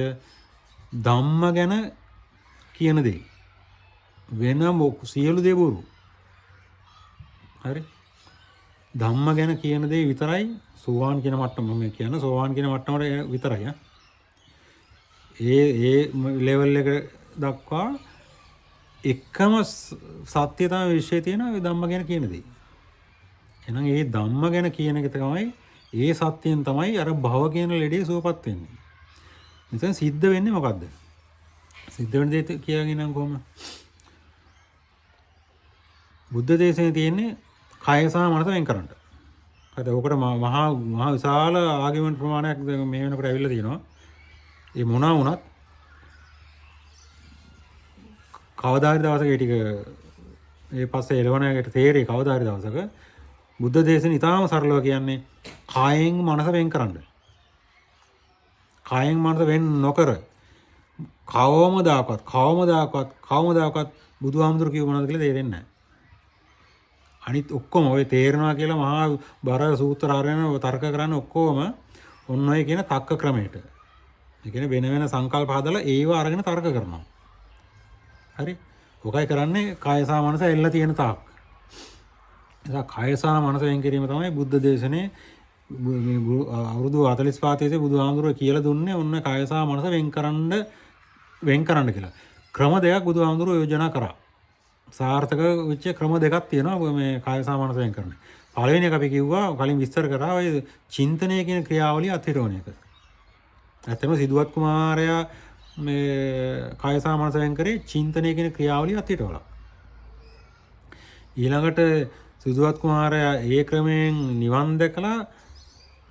ධම්ම ගැන කියන දේ. වෙන සියලු දේ බොරු. හරි? ධම්ම ගැන කියන දේ විතරයි සෝවාන් කියන මට්ටම. මම කියන්නේ සෝවාන් කියන මට්ටමට විතරයි. ඒ ඒ ලෙවල් එක දක්වා එකම සත්‍ය තමයි විශ්වයේ තියෙන ඔය ධම්ම ගැන කියන දේ. එහෙනම් ඒ ධම්ම ගැන කියන එක තමයි, ඒ සත්‍යයෙන් තමයි අර භව කියන ලෙඩේ සුවපත් වෙන්නේ. මෙතන සිද්ධ වෙන්නේ මොකද්ද? සිද්ධ වෙන දේ කියාගෙන නම් කොහොම? බුද්ධ දේශනේ තියෙන්නේ කය සහ මනස වෙන් කරන්න. හරිද? ඔකට මහා මහා විශාල ආගමික ප්‍රමාණයක් මේ වෙනකොට ඇවිල්ලා තියෙනවා. ඒ මොනවා වුණත් කවදා හරි දවසක ඒ ටික ඒ පස්සේ එළවන එකට තේරෙයි කවදා හරි දවසක බුද්ධ දේශනේ ඉතාම සරලව කියන්නේ කායෙන් මනස වෙන් කරන්න. කායෙන් මනස වෙන් නොකර කවමදාකවත් කවමදාකවත් කවමදාකවත් බුදුහාමුදුරු කිව්ව මොනවද කියලා තේරෙන්නේ නැහැ. අනිත් ඔක්කොම ඔය තේරෙනවා කියලා මහා බර සූත්‍ර අරගෙන තර්ක කරන්න ඔක්කොම ඔන්න ඔය කියන තක්ක ක්‍රමයට. ඒ කියන්නේ වෙන වෙන සංකල්ප හදලා ඒව අරගෙන තර්ක කරනවා. හරි? ඔකයි කරන්නේ කාය සහ මනස එල්ල තියෙන තාක්. නිසා කය සහ මනස වෙන් කිරීම තමයි බුද්ධ දේශනේ මේ අවුරුදු 45 තිස්සේ බුදුහාමුදුරුවෝ කියලා දුන්නේ ඔන්න කය සහ මනස වෙන් කරන්න කියලා. ක්‍රම දෙකක් බුදුහාමුදුරුවෝ යෝජනා කරා. සාර්ථක වෙච්ච ක්‍රම දෙකක් තියෙනවා මේ කය සහ මනස වෙන් කරන්න. පළවෙනි එක අපි කිව්වා කලින් විස්තර කරා ඔය චින්තනය කියන ක්‍රියාවලිය අත්හිටවන එක. ඇත්තටම සිදුවත් කුමාරයා මේ කය සහ මනස වෙන් කරේ චින්තනය කියන ක්‍රියාවලිය අත්හිටවලා. ඊළඟට සිදුවත් කුමාරයා ඒ ක්‍රමයෙන් නිවන් දැකලා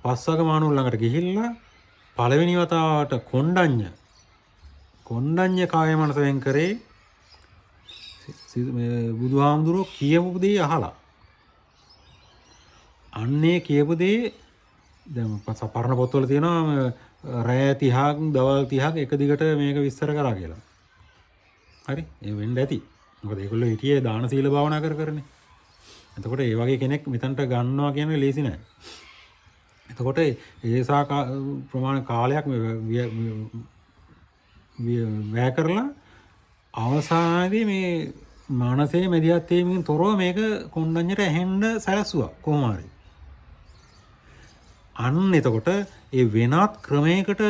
පස්වග මහණුන් ළඟට ගිහිල්ලා පළවෙනි වතාවට කොණ්ඩඤ්ඤ කාය මනස වෙන් කරේ මේ බුදුහාමුදුරුවෝ කියපු දේ අහලා. අන්නේ කියපු දේ දැන් පරණ පොත්වල තියෙනවා රෑ 30ක් දවල් 30ක් එක දිගට මේක විස්තර කරා කියලා. හරි, ඒ වෙන්න ඇති. මොකද ඒගොල්ලෝ හිටියේ දාන සීල භාවනා කර කරනේ. එතකොට ඒ වගේ කෙනෙක් මෙතනට ගන්නවා කියන්නේ ලේසි නෑ. එතකොට ඒ සා ප්‍රමාණ කාලයක් වැය කරලා අවසානයේදී මේ මානසයේ මැදිහත් වීමකින් තොරව මේක කොණ්ඩඤ්ඤට ඇහෙන්න සැලැස්සුවා කොහොම හරි. අන්න එතකොට ඒ වෙනත් ක්‍රමයකට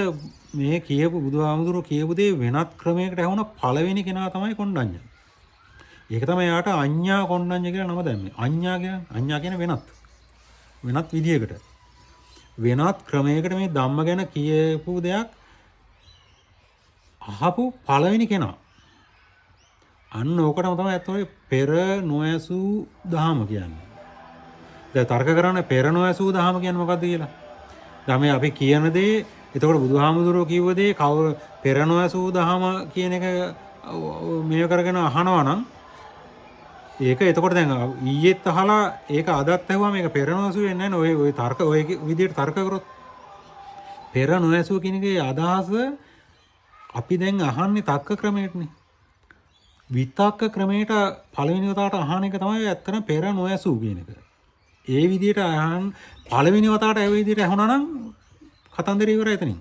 මේ කියපු බුදුහාමුදුරුවෝ කියපු දේ වෙනත් ක්‍රමයකට ඇහුණ පළවෙනි කෙනා තමයි කොණ්ඩඤ්ඤ. ඒක තමයි යාට අඤ්ඤා කොණ්ඩඤ්ඤ කියලා නම දැම්මේ. අඤ්ඤා කියන්නේ අඤ්ඤා කියන්නේ වෙනත්. වෙනත් විදියකට. වෙනත් ක්‍රමයකට මේ ධම්ම ගැන කියපු දෙයක් අහපු පළවෙනි කෙනා. අන්න ඕකටම තමයි ඇත්ත ඔය පෙර නොඇසූ දහම කියන්නේ. දැන් තර්ක කරන්නේ පෙර නොඇසූ දහම කියන්නේ මොකද්ද කියලා. දැන් මේ අපි කියන දේ එතකොට බුදුහාමුදුරුවෝ කිව්ව දේ කවුරු පෙර නොඇසූ දහම කියන එක මේව කරගෙන අහනවා නම් ඒක එතකොට දැන් ඊයේත් අහලා ඒක අදත් ඇහුවා මේක පෙර නොඇසූ වෙන්නේ නැහැ නේ. ඔය තර්ක ඔය විදිහට තර්ක කරොත් පෙර නොඇසූ කියන එකේ අදහස අපි දැන් අහන්නේ තර්ක ක්‍රමයටනේ. විතක්ක ක්‍රමයට පළවෙනි වතාවට අහන එක තමයි ඇත්තටම පෙර නොඇසූ කියන එක. ඒ විදිහට අහන් පළවෙනි වතාවට ඒ විදිහට ඇහුණා නම් කතන්දරය ඉවරයි එතනින්.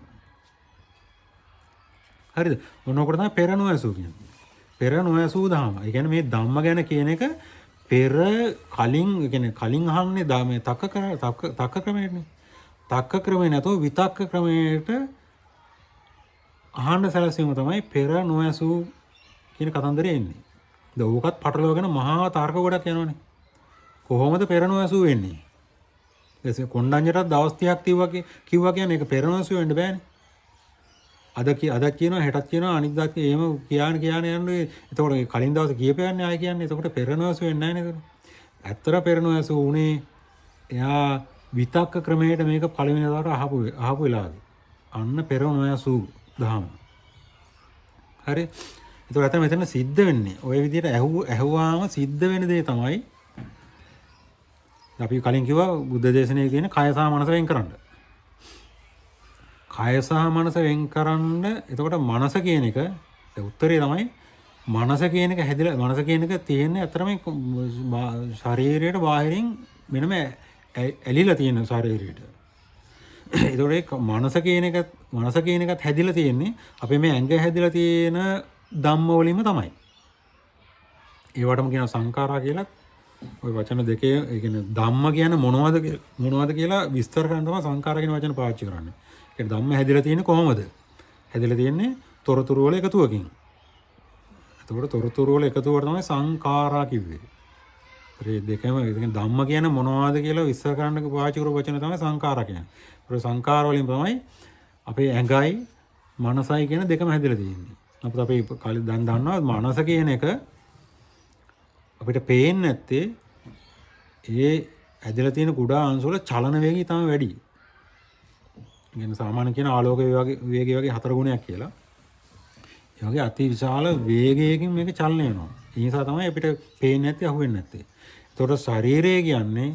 හරිද? ඔන්න ඔකට තමයි පෙර නොඇසූ කියන්නේ. පෙර නොඇසූ දහම. ඒ කියන්නේ මේ ධම්ම ගැන කියන එක පෙර කලින්, ඒ කියන්නේ කලින් අහන්නේ මේ තක්ක ක්‍රමයටනේ. තක්ක ක්‍රමේ නැතුව විතක්ක ක්‍රමයට අහන්න සැලසීම තමයි පෙර නොඇසූ කියන කතන්දරේ එන්නේ. දැන් ඕකත් පටලවාගෙන මහා තර්ක ගොඩක් යනවනේ. කොහොමද පෙර නොඇසූ වෙන්නේ? එසේ කොණ්ඩඤ්ඤටත් දවස් 30ක් කිව්වා කියන්නේ ඒක පෙර නොඇසූ වෙන්න බෑනේ. අදත් කියනවා හෙටත් කියනවා අනිද්දාත් එහෙම කියාන කියාන යන්නේ. එතකොට ඒ කලින් දවසේ කියපයන්නේ ආයෙ කියන්නේ. එතකොට පෙර නොඇසූ වෙන්නේ නැහැ නේද? ඇත්තට පෙර නොඇසූ උනේ එයා විතක්ක ක්‍රමයට මේක පළවෙනි වතාවට අහපු වෙලාවේ. අන්න පෙර නොඇසූ දහම. හරි. එතකොට ඇත්තට මෙතන සිද්ධ වෙන්නේ ඔය විදිහට ඇහුවාම සිද්ධ වෙන දේ තමයි අපි කලින් කිව්වා බුද්ධ දේශනාවේ තියෙන කය සහ මනස වෙන් කරන්න. කය සහ මනස වෙන් කරන්න. එතකොට මනස කියන එක උත්තරේ තමයි මනස කියන එක හැදිලා මනස කියන එක තියෙන්නේ ඇත්තටම ශරීරයට බාහිරින් වෙනම ඇලිලා තියෙන ශරීරයට. එතකොට ඒ මනස කියන එකත් හැදිලා තියෙන්නේ අපේ මේ ඇඟ හැදිලා තියෙන ධම්ම වලින්ම තමයි. ඒවටම කියනවා සංඛාරා කියලා. ඔය වචන දෙකේ ඒ කියන්නේ ධම්ම කියන්නේ මොනවද කියලා විස්තර කරන්න තමයි සංඛාර කියන වචන පාවිච්චි කරන්නේ. ඒ කියන්නේ ධම්ම හැදිලා තියෙන්නේ කොහොමද? හැදිලා තියෙන්නේ තොරතුරු වල එකතුවකින්. එතකොට තොරතුරු වල එකතුවට තමයි සංඛාරා කිව්වේ. ඒ දෙකම ඒ කියන්නේ ධම්ම කියන්නේ මොනවද කියලා විස්තර කරන්න පාවිච්චි කරපු වචන තමයි සංඛාරා කියන්නේ. ඒ සංඛාර වලින් තමයි අපේ ඇඟයි මනසයි කියන දෙකම හැදිලා තියෙන්නේ. අපිට අපි කලින් දැන් දන්නවා මනස කියන එක අපිට පේන්නේ නැත්තේ ඒ ඇදලා තියෙන කුඩා අංශ වල චලන වේගය තමයි වැඩි. ඒ කියන්නේ සාමාන්‍ය කියන ආලෝක වේගය වගේ 4 ගුණයක් කියලා. ඒ වගේ අති විශාල වේගයකින් මේක චලනය වෙනවා. ඒ නිසා තමයි අපිට පේන්නේ නැත්තේ, අහුවෙන්නේ නැත්තේ. ඒතකොට ශරීරය කියන්නේ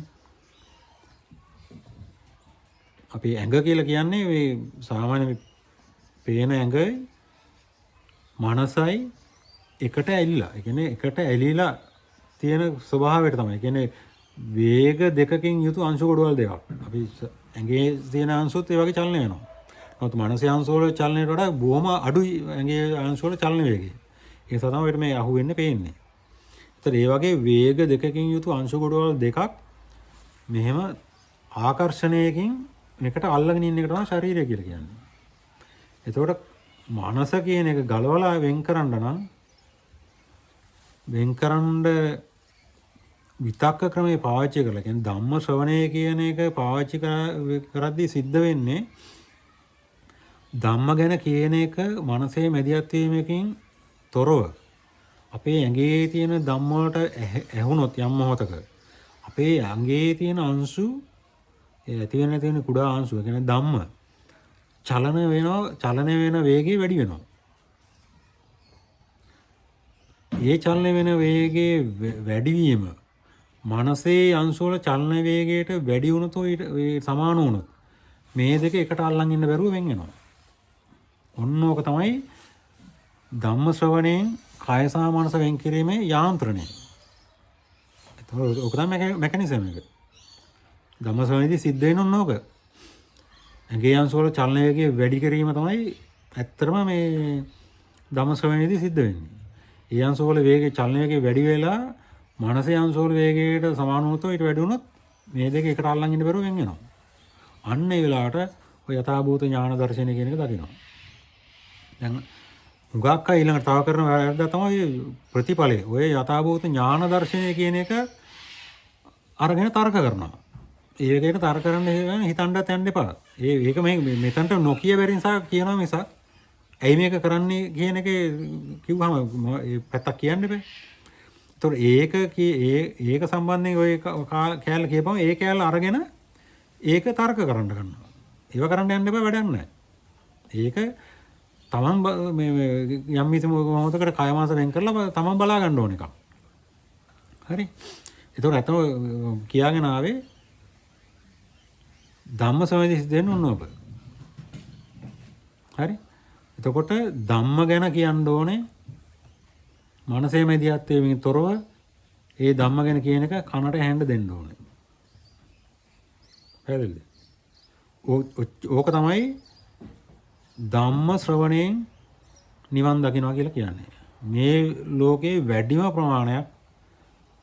අපේ ඇඟ කියලා කියන්නේ මේ සාමාන්‍ය පේන ඇඟයි මනසයි එකට ඇලිලා. ඒ කියන්නේ එකට ඇලිලා තියෙන ස්වභාවයට තමයි. ඒ කියන්නේ වේග දෙකකින් යුතු අංශු ගොඩවල් දෙකක්. අපි ඇඟේ තියෙන අංශුත් ඒ වගේ චලනය වෙනවා. නමුත් මනසේ අංශු වල චලනයට වඩා බොහොම අඩුයි ඇඟේ අංශු වල චලන වේගය. ඒ නිසා තමයි අපිට මේ අහු වෙන්නේ පේන්නේ. ඒතර ඒ වගේ වේග දෙකකින් යුතු අංශු ගොඩවල් දෙකක් මෙහෙම ආකර්ෂණයකින් එකට අල්ලගෙන ඉන්න එක තමයි ශරීරය කියලා කියන්නේ. එතකොට මනස කියන එක ගලවලා වෙන් කරන්න නම් වෙන් කරන්න විතක්ක ක්‍රමේ පාවිච්චි කරලා, කියන්නේ ධම්ම ශ්‍රවණය කියන එක පාවිච්චි කරද්දී සිද්ධ වෙන්නේ ධම්ම ගැන කියන එක මනසේ මැදිහත් වීමකින් තොරව අපේ ඇඟේ තියෙන ධම්ම වලට ඇහුනොත් යම් මොහොතක අපේ ඇඟේ තියෙන අංශු, ඒ ඇති වෙන තියෙන කුඩා අංශු, ඒ කියන්නේ ධම්ම චලන වෙනවා, චලන වෙන වේගය වැඩි වෙනවා. ඒ චලන වෙන වේගයේ වැඩිවීම මනසේ අංශු වල චලන වේගයට වැඩි වුණොත්, ඒ සමාන වුණොත් මේ දෙක එකට අල්ලන් ඉන්න බැරුව වෙන් වෙනවා. ඔන්න ඕක තමයි ධම්ම ශ්‍රවණයෙන් කාය සහ මනස වෙන් කිරීමේ යාන්ත්‍රණය. එතකොට ඕක තමයි මෙකැනිසම් එක. ධම්ම ශ්‍රවණයේදී සිද්ධ වෙන ඔන්න ඕක. ඇඟේ අංශු වල චලන වේගය වැඩි කිරීම තමයි ඇත්තටම මේ ධම්ම ශ්‍රවණයේදී සිද්ධ වෙන්නේ. ඒ අංශු වල වේගය, චලන වේගය වැඩි වෙලා මනසේ අංශු වල වේගයට සමාන වුණොත්, ඊට වැඩි වුණොත් මේ දෙක එකට අල්ලන් ඉන්න බැරුව වෙන් වෙනවා. අන්න ඒ වෙලාවට ඔය යථාභූත ඥාන දර්ශනය කියන එක දකිනවා. දැන් හුඟක් අය ඊළඟට තව කරන වැරද්ද තමයි ප්‍රතිඵලය. ඔය යථාභූත ඥාන දර්ශනය කියන එක අරගෙන තර්ක කරනවා. ඒකට තර්ක කරන්න හිතන්නත් යන්න එපා. ඒක මේ මෙතනට නොකිය බැරි නිසා කියනවා මිසක් ඇයි මේක කරන්නේ කියන එක කිව්වහම ඒ පැත්තක් කියන්න එපා. ඒතකොට ඒක සම්බන්ධයෙන් ඔය කෑල්ල කියපුවම ඒ කෑල්ල අරගෙන ඒක තර්ක කරන්න ගන්නවා. ඒව කරන්න යන්න එපා, වැඩක් නැහැ. ඒක තමන් මේ යම් කිසි මොහොතකට කය මාස වෙන් කරලා තමන් බලා ගන්න ඕන එකක්. හරි. ඒතකොට ඇත්තම කියාගෙන ආවේ ධම්ම සමයේදී සිද්ධ වෙන්න ඕන ඔබ. හරි. එතකොට ධම්ම ගැන කියන්න ඕනේ මනසේ මැදිහත් වීමෙන් තොරව ඒ ධම්ම ගැන කියන එක කනට ඇහෙන්න දෙන්න ඕනේ. පැහැදිලිද? ඕක තමයි ධම්ම ශ්‍රවණයෙන් නිවන් දකින්නවා කියලා කියන්නේ. මේ ලෝකේ වැඩිම ප්‍රමාණයක්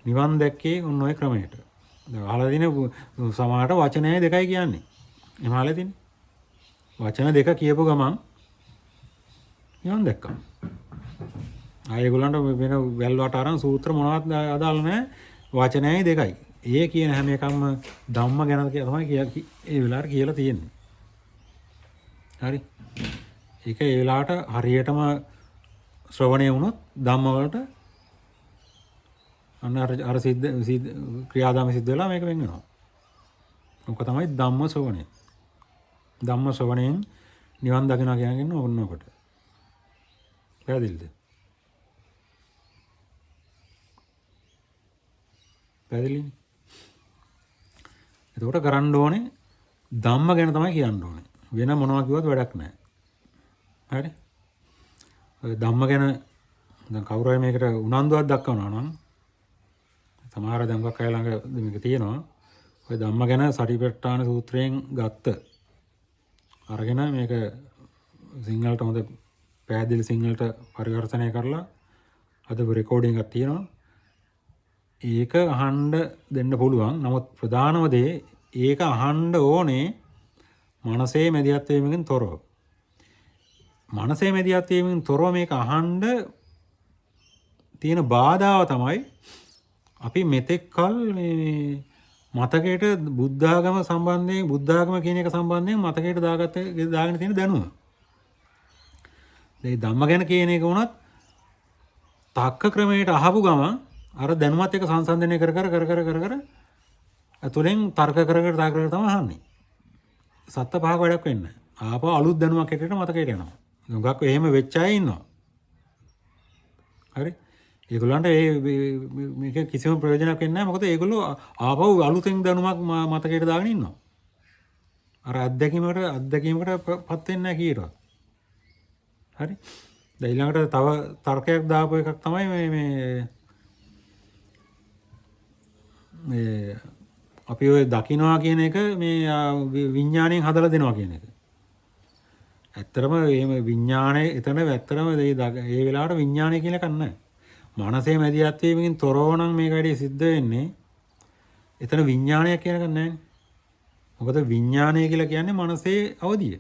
නිවන් දැක්කේ ඔන්න ඔය ක්‍රමයට. දැන් අහලා තියෙන සමහරට වචනය දෙකයි කියන්නේ. එහෙම අහලා තියෙන්නේ. වචන දෙක කියපු ගමන් නිවන් දැක්කා. ආයෙ ඒගොල්ලන්ට වෙන වැල් වට අරන් සූත්‍ර මොනවත් අදාළ නැහැ. වචනයයි දෙකයි. ඒ කියන හැම එකක්ම ධම්ම ගැන තමයි ඒ වෙලාවට කියලා තියෙන්නේ. හරි. ඒක ඒ වෙලාවට හරියටම ශ්‍රවණය වුණොත් ධම්ම වලට අන්න අර සිද්ධ ක්‍රියාදාම සිද්ධ වෙලා මේක වෙන් වෙනවා. ඔක තමයි ධම්ම ශ්‍රවණය. ධම්ම ශ්‍රවණයෙන් නිවන් දකිනවා කියන්නේ ඕන ඔකට. පැහැදිලිද? පැහැදිලිනේ? එතකොට කරන්න ඕනේ ධම්ම ගැන තමයි කියන්න ඕනේ. වෙන මොනවා කිව්වත් වැඩක් නැහැ. හරි? ඔය ධම්ම ගැන දැන් කවුරු හරි මේකට උනන්දුවක් දක්වනවා නම් සමහර දැන් මොකක් අය ළඟ මේක තියෙනවා. ඔය ධම්ම ගැන සටිපට්ඨාන සූත්‍රයෙන් ගත්ත අරගෙන මේක සිංහලට හොඳ පැහැදිලි සිංහලට පරිවර්තනය කරලා හදපු රෙකෝඩින් එකක් තියෙනවා. ඒක අහන්න දෙන්න පුළුවන්. නමුත් ප්‍රධානම දේ ඒක අහන්න ඕනේ මනසේ මැදිහත් වීමකින් තොරව. මනසේ මැදිහත් වීමකින් තොරව මේක අහන්න තියෙන බාධාව තමයි අපි මෙතෙක් කල් මේ මතකයට බුද්ධාගම සම්බන්ධයෙන් බුද්ධාගම කියන එක සම්බන්ධයෙන් මතකයට දාගෙන තියෙන දැනුම. මේ ධම්ම ගැන කියන එක වුණත් තක්ක ක්‍රමයට අහපු ගමන් අර දැනුමත් එක්ක සංසන්දනය කර කර කර කර කර කර ඇතුලෙන් තර්ක කර කර තර්ක කර තමයි අහන්නේ. සත්ත පහක වැඩක් වෙන්නේ නැහැ. ආපහු අලුත් දැනුමක් හැටියට මතකයට එනවා. හුඟක් එහෙම වෙච්ච අය ඉන්නවා. හරි? ඒගොල්ලන්ට ඒ මේක කිසිම ප්‍රයෝජනයක් වෙන්නේ නැහැ. මොකද ඒගොල්ලෝ ආපහු අලුතෙන් දැනුමක් මතකයට දාගෙන ඉන්නවා. අර අත්දැකීමකට පත් වෙන්නේ නැහැ කීයටවත්. හරි? දැන් ඊළඟට තව තර්කයක් දාපු එකක් තමයි මේ මේ මේ අපි ඔය දකින්නවා කියන එක මේ විඥාණයෙන් හදලා දෙනවා කියන එක. ඇත්තටම එහෙම විඥාණය එතන ඇත්තටම ඒ වෙලාවට විඥාණය කියලා එකක් නැහැ. මනසේ මැදිහත් වීමකින් තොරව නම් මේක වැඩි සිද්ධ වෙන්නේ. එතන විඥානයක් කියන එක නෑනේ. මොකද විඥානය කියලා කියන්නේ මනසේ අවදිය.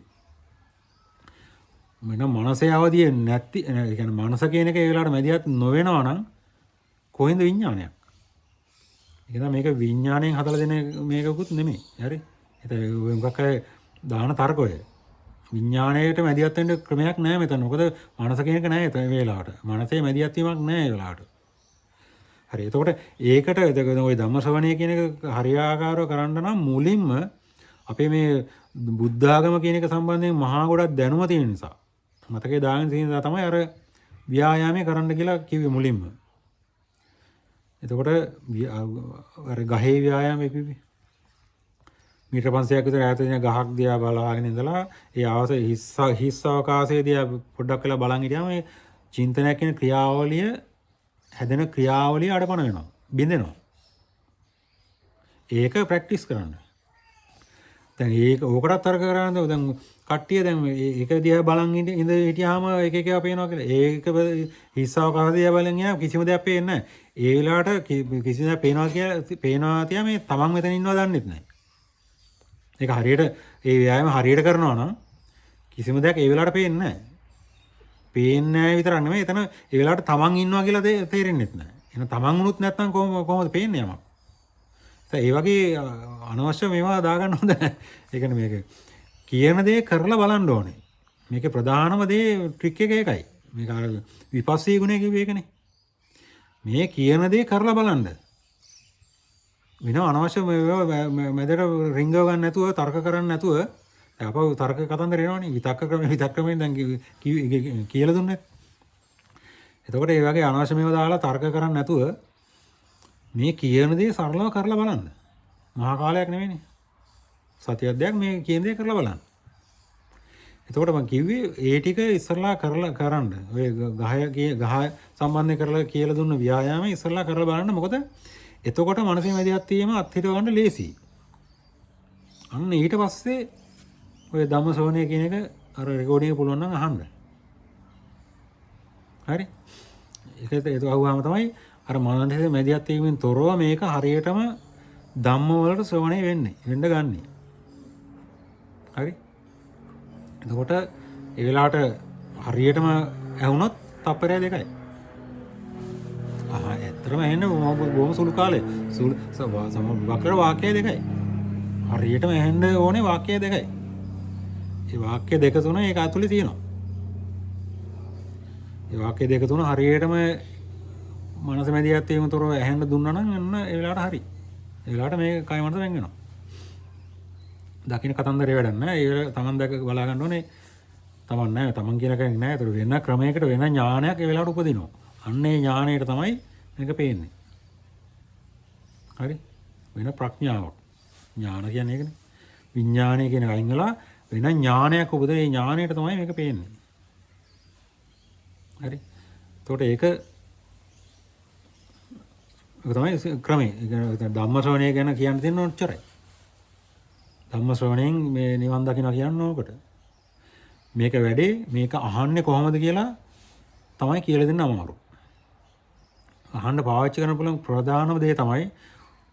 වෙන මනසේ අවදිය නැති, ඒ කියන්නේ මනස කියන එක ඒ වෙලාවට මැදිහත් නොවෙනවා නම් කොහෙන්ද විඥානයක්? ඒක තමයි මේක විඥාණයෙන් හදලා දෙන මේකකුත් නෙමෙයි. හරි? ඒක ඔය මොකක් හරි දාන තර්ක ඔය. විඥාණයට මැදිහත් වෙන්න ක්‍රමයක් නෑ මෙතන. මොකද මනස කියන එක නෑ එතන මේ වෙලාවට. මනසේ මැදිහත් වීමක් නෑ ඒ වෙලාවට. හරි. එතකොට ඒකට ඔය ධම්ම ශ්‍රවණය කියන එක හරියාකාරව කරන්න නම් මුලින්ම අපේ මේ බුද්ධාගම කියන එක සම්බන්ධයෙන් මහා ගොඩක් දැනුම තියෙන නිසා මතකේ දාගෙන තියෙන නිසා තමයි අර ව්‍යායාමය කරන්න කියලා කිව්වේ මුලින්ම. එතකොට අර ගහේ ව්‍යායාමය කිව්වේ. මීටර 500ක් විතර ඈත තියෙන ගහක් දිහා බලාගෙන ඉඳලා ඒ ආවස හිස් අවකාශයේ දිහා පොඩ්ඩක් වෙලා බලන් හිටියාම මේ චින්තනයක් කියන ක්‍රියාවලිය හැදෙන ක්‍රියාවලිය අඩපණ වෙනවා. බිඳෙනවා. ඒක ප්‍රැක්ටිස් කරන්න. දැන් ඒක ඕකටත් තර්ක කරන්න දැන් කට්ටිය දැන් ඒක දිහා බලන් ඉඳ හිටියාම එක එක ඒවා පේනවා කියලා. ඒක හිස් අවකාශ දිහා බලන් ගියාම කිසිම දෙයක් පේන්නේ නැහැ. ඒ වෙලාවට කිසිම දෙයක් පේනවා කියලා පේනවා තියා මේ තමන් මෙතන ඉන්නවා දන්නෙත් නැහැ. ඒක හරියට ඒ ව්‍යායාම හරියට කරනවා නම් කිසිම දෙයක් ඒ වෙලාවට පේන්නේ නැහැ. පේන්නේ නැහැ විතරක් නෙමෙයි, එතන ඒ වෙලාවට තමන් ඉන්නවා කියලා තේරෙන්නෙත් නැහැ. එහෙනම් තමන් වුණොත් නැත්නම් කොහොමද පේන්නේ යමක්? ඒ වගේ අනවශ්‍ය මේවා දාගන්න හොඳ නැහැ. ඒ කියන්නේ මේක කියන දේ කරලා බලන්න ඕනේ. මේකේ ප්‍රධානම දේ ට්‍රික් එක ඒකයි. මේක අර විපස්සී ගුණය කිව්වේ ඒකනේ. මේ කියන දේ කරලා බලන්න. වෙන අනවශ්‍ය මේවා මැදට රිංගව ගන්න නැතුව, තර්ක කරන්න නැතුව, දැන් අපව තර්ක කතන්දර එනවනේ. විතක්ක ක්‍රම විතක්ක ක්‍රමෙන් දැන් කියලා දුන්නේ. එතකොට ඒ වගේ අනවශ්‍ය මේවා දාලා තර්ක කරන්න නැතුව මේ කියන දේ සරලව කරලා බලන්න. මහා කාලයක් නෙවෙයිනේ. සතියක් දෙයක් මේ කියන දේ කරලා බලන්න. එතකොට මං කිව්වේ ඒ ටික ඉස්සරලා කරලා කරන්න. ඔය ගහ සම්බන්ධ කරලා කියලා දුන්න ව්‍යායාමය ඉස්සරලා කරලා බලන්න. මොකද එතකොට මනසේ මැදිහත් වීම අත්හිටව ගන්න ලේසියි. අන්න ඊට පස්සේ ඔය ධම්ම ශ්‍රවණය කියන එක අර රෙකෝඩින් එක පුළුවන් නම් අහන්න. හරි? ඒක ඒක අහුවාම තමයි අර මනසේ මැදිහත් වීමෙන් තොරව මේක හරියටම ධම්ම වලට ශ්‍රවණය වෙන්නේ, වෙන්න ගන්නෙ. හරි? එතකොට ඒ වෙලාවට හරියටම ඇහුනොත් තප්පරය දෙකයි. ඇත්තටම ඇහෙන්නේ බොහොම සුළු කාලේ. සුළු වක්‍ර වාක්‍ය දෙකයි. හරියටම ඇහෙන්න ඕනේ වාක්‍ය දෙකයි. ඒ වාක්‍ය දෙක තුන ඒක ඇතුලේ තියෙනවා. ඒ වාක්‍ය දෙක තුන හරියටම මනස මැදිහත් වීම තොරව ඇහෙන්න දුන්නා නම් එන්න ඒ වෙලාවට හරි. ඒ වෙලාවට මේ කය මනස වෙන් වෙනවා. දකින්න කතන්දරේ වැඩක් නෑ. ඒ වෙලාව තමන් දැක බලා ගන්න ඕනේ. තමන් නෑ, තමන් කියන කෙනෙක් නෑ. ඒතර වෙන ක්‍රමයකට වෙන ඥානයක් ඒ වෙලාවට උපදිනවා. අන්න ඒ ඥානයට තමයි මේක පේන්නේ. හරි? වෙන ප්‍රඥාවක්. ඥාන කියන්නේ ඒකනේ. විඥානය කියන අයින් වෙලා වෙන ඥානයක් උපදින ඒ ඥානයට තමයි මේක පේන්නේ. හරි? එතකොට ඒක තමයි ක්‍රමය. ඒ කියන්නේ ධම්ම ශ්‍රවණය ගැන කියන්න තියෙන ඔච්චරයි. ධම්ම ශ්‍රවණයෙන් මේ නිවන් දකින්න කියන්නේ ඕකට. මේක වැඩේ මේක අහන්නේ කොහොමද කියලා තමයි කියලා දෙන්න අමාරු. අහන්න පාවිච්චි කරන්න පුළුවන් ප්‍රධානම දේ තමයි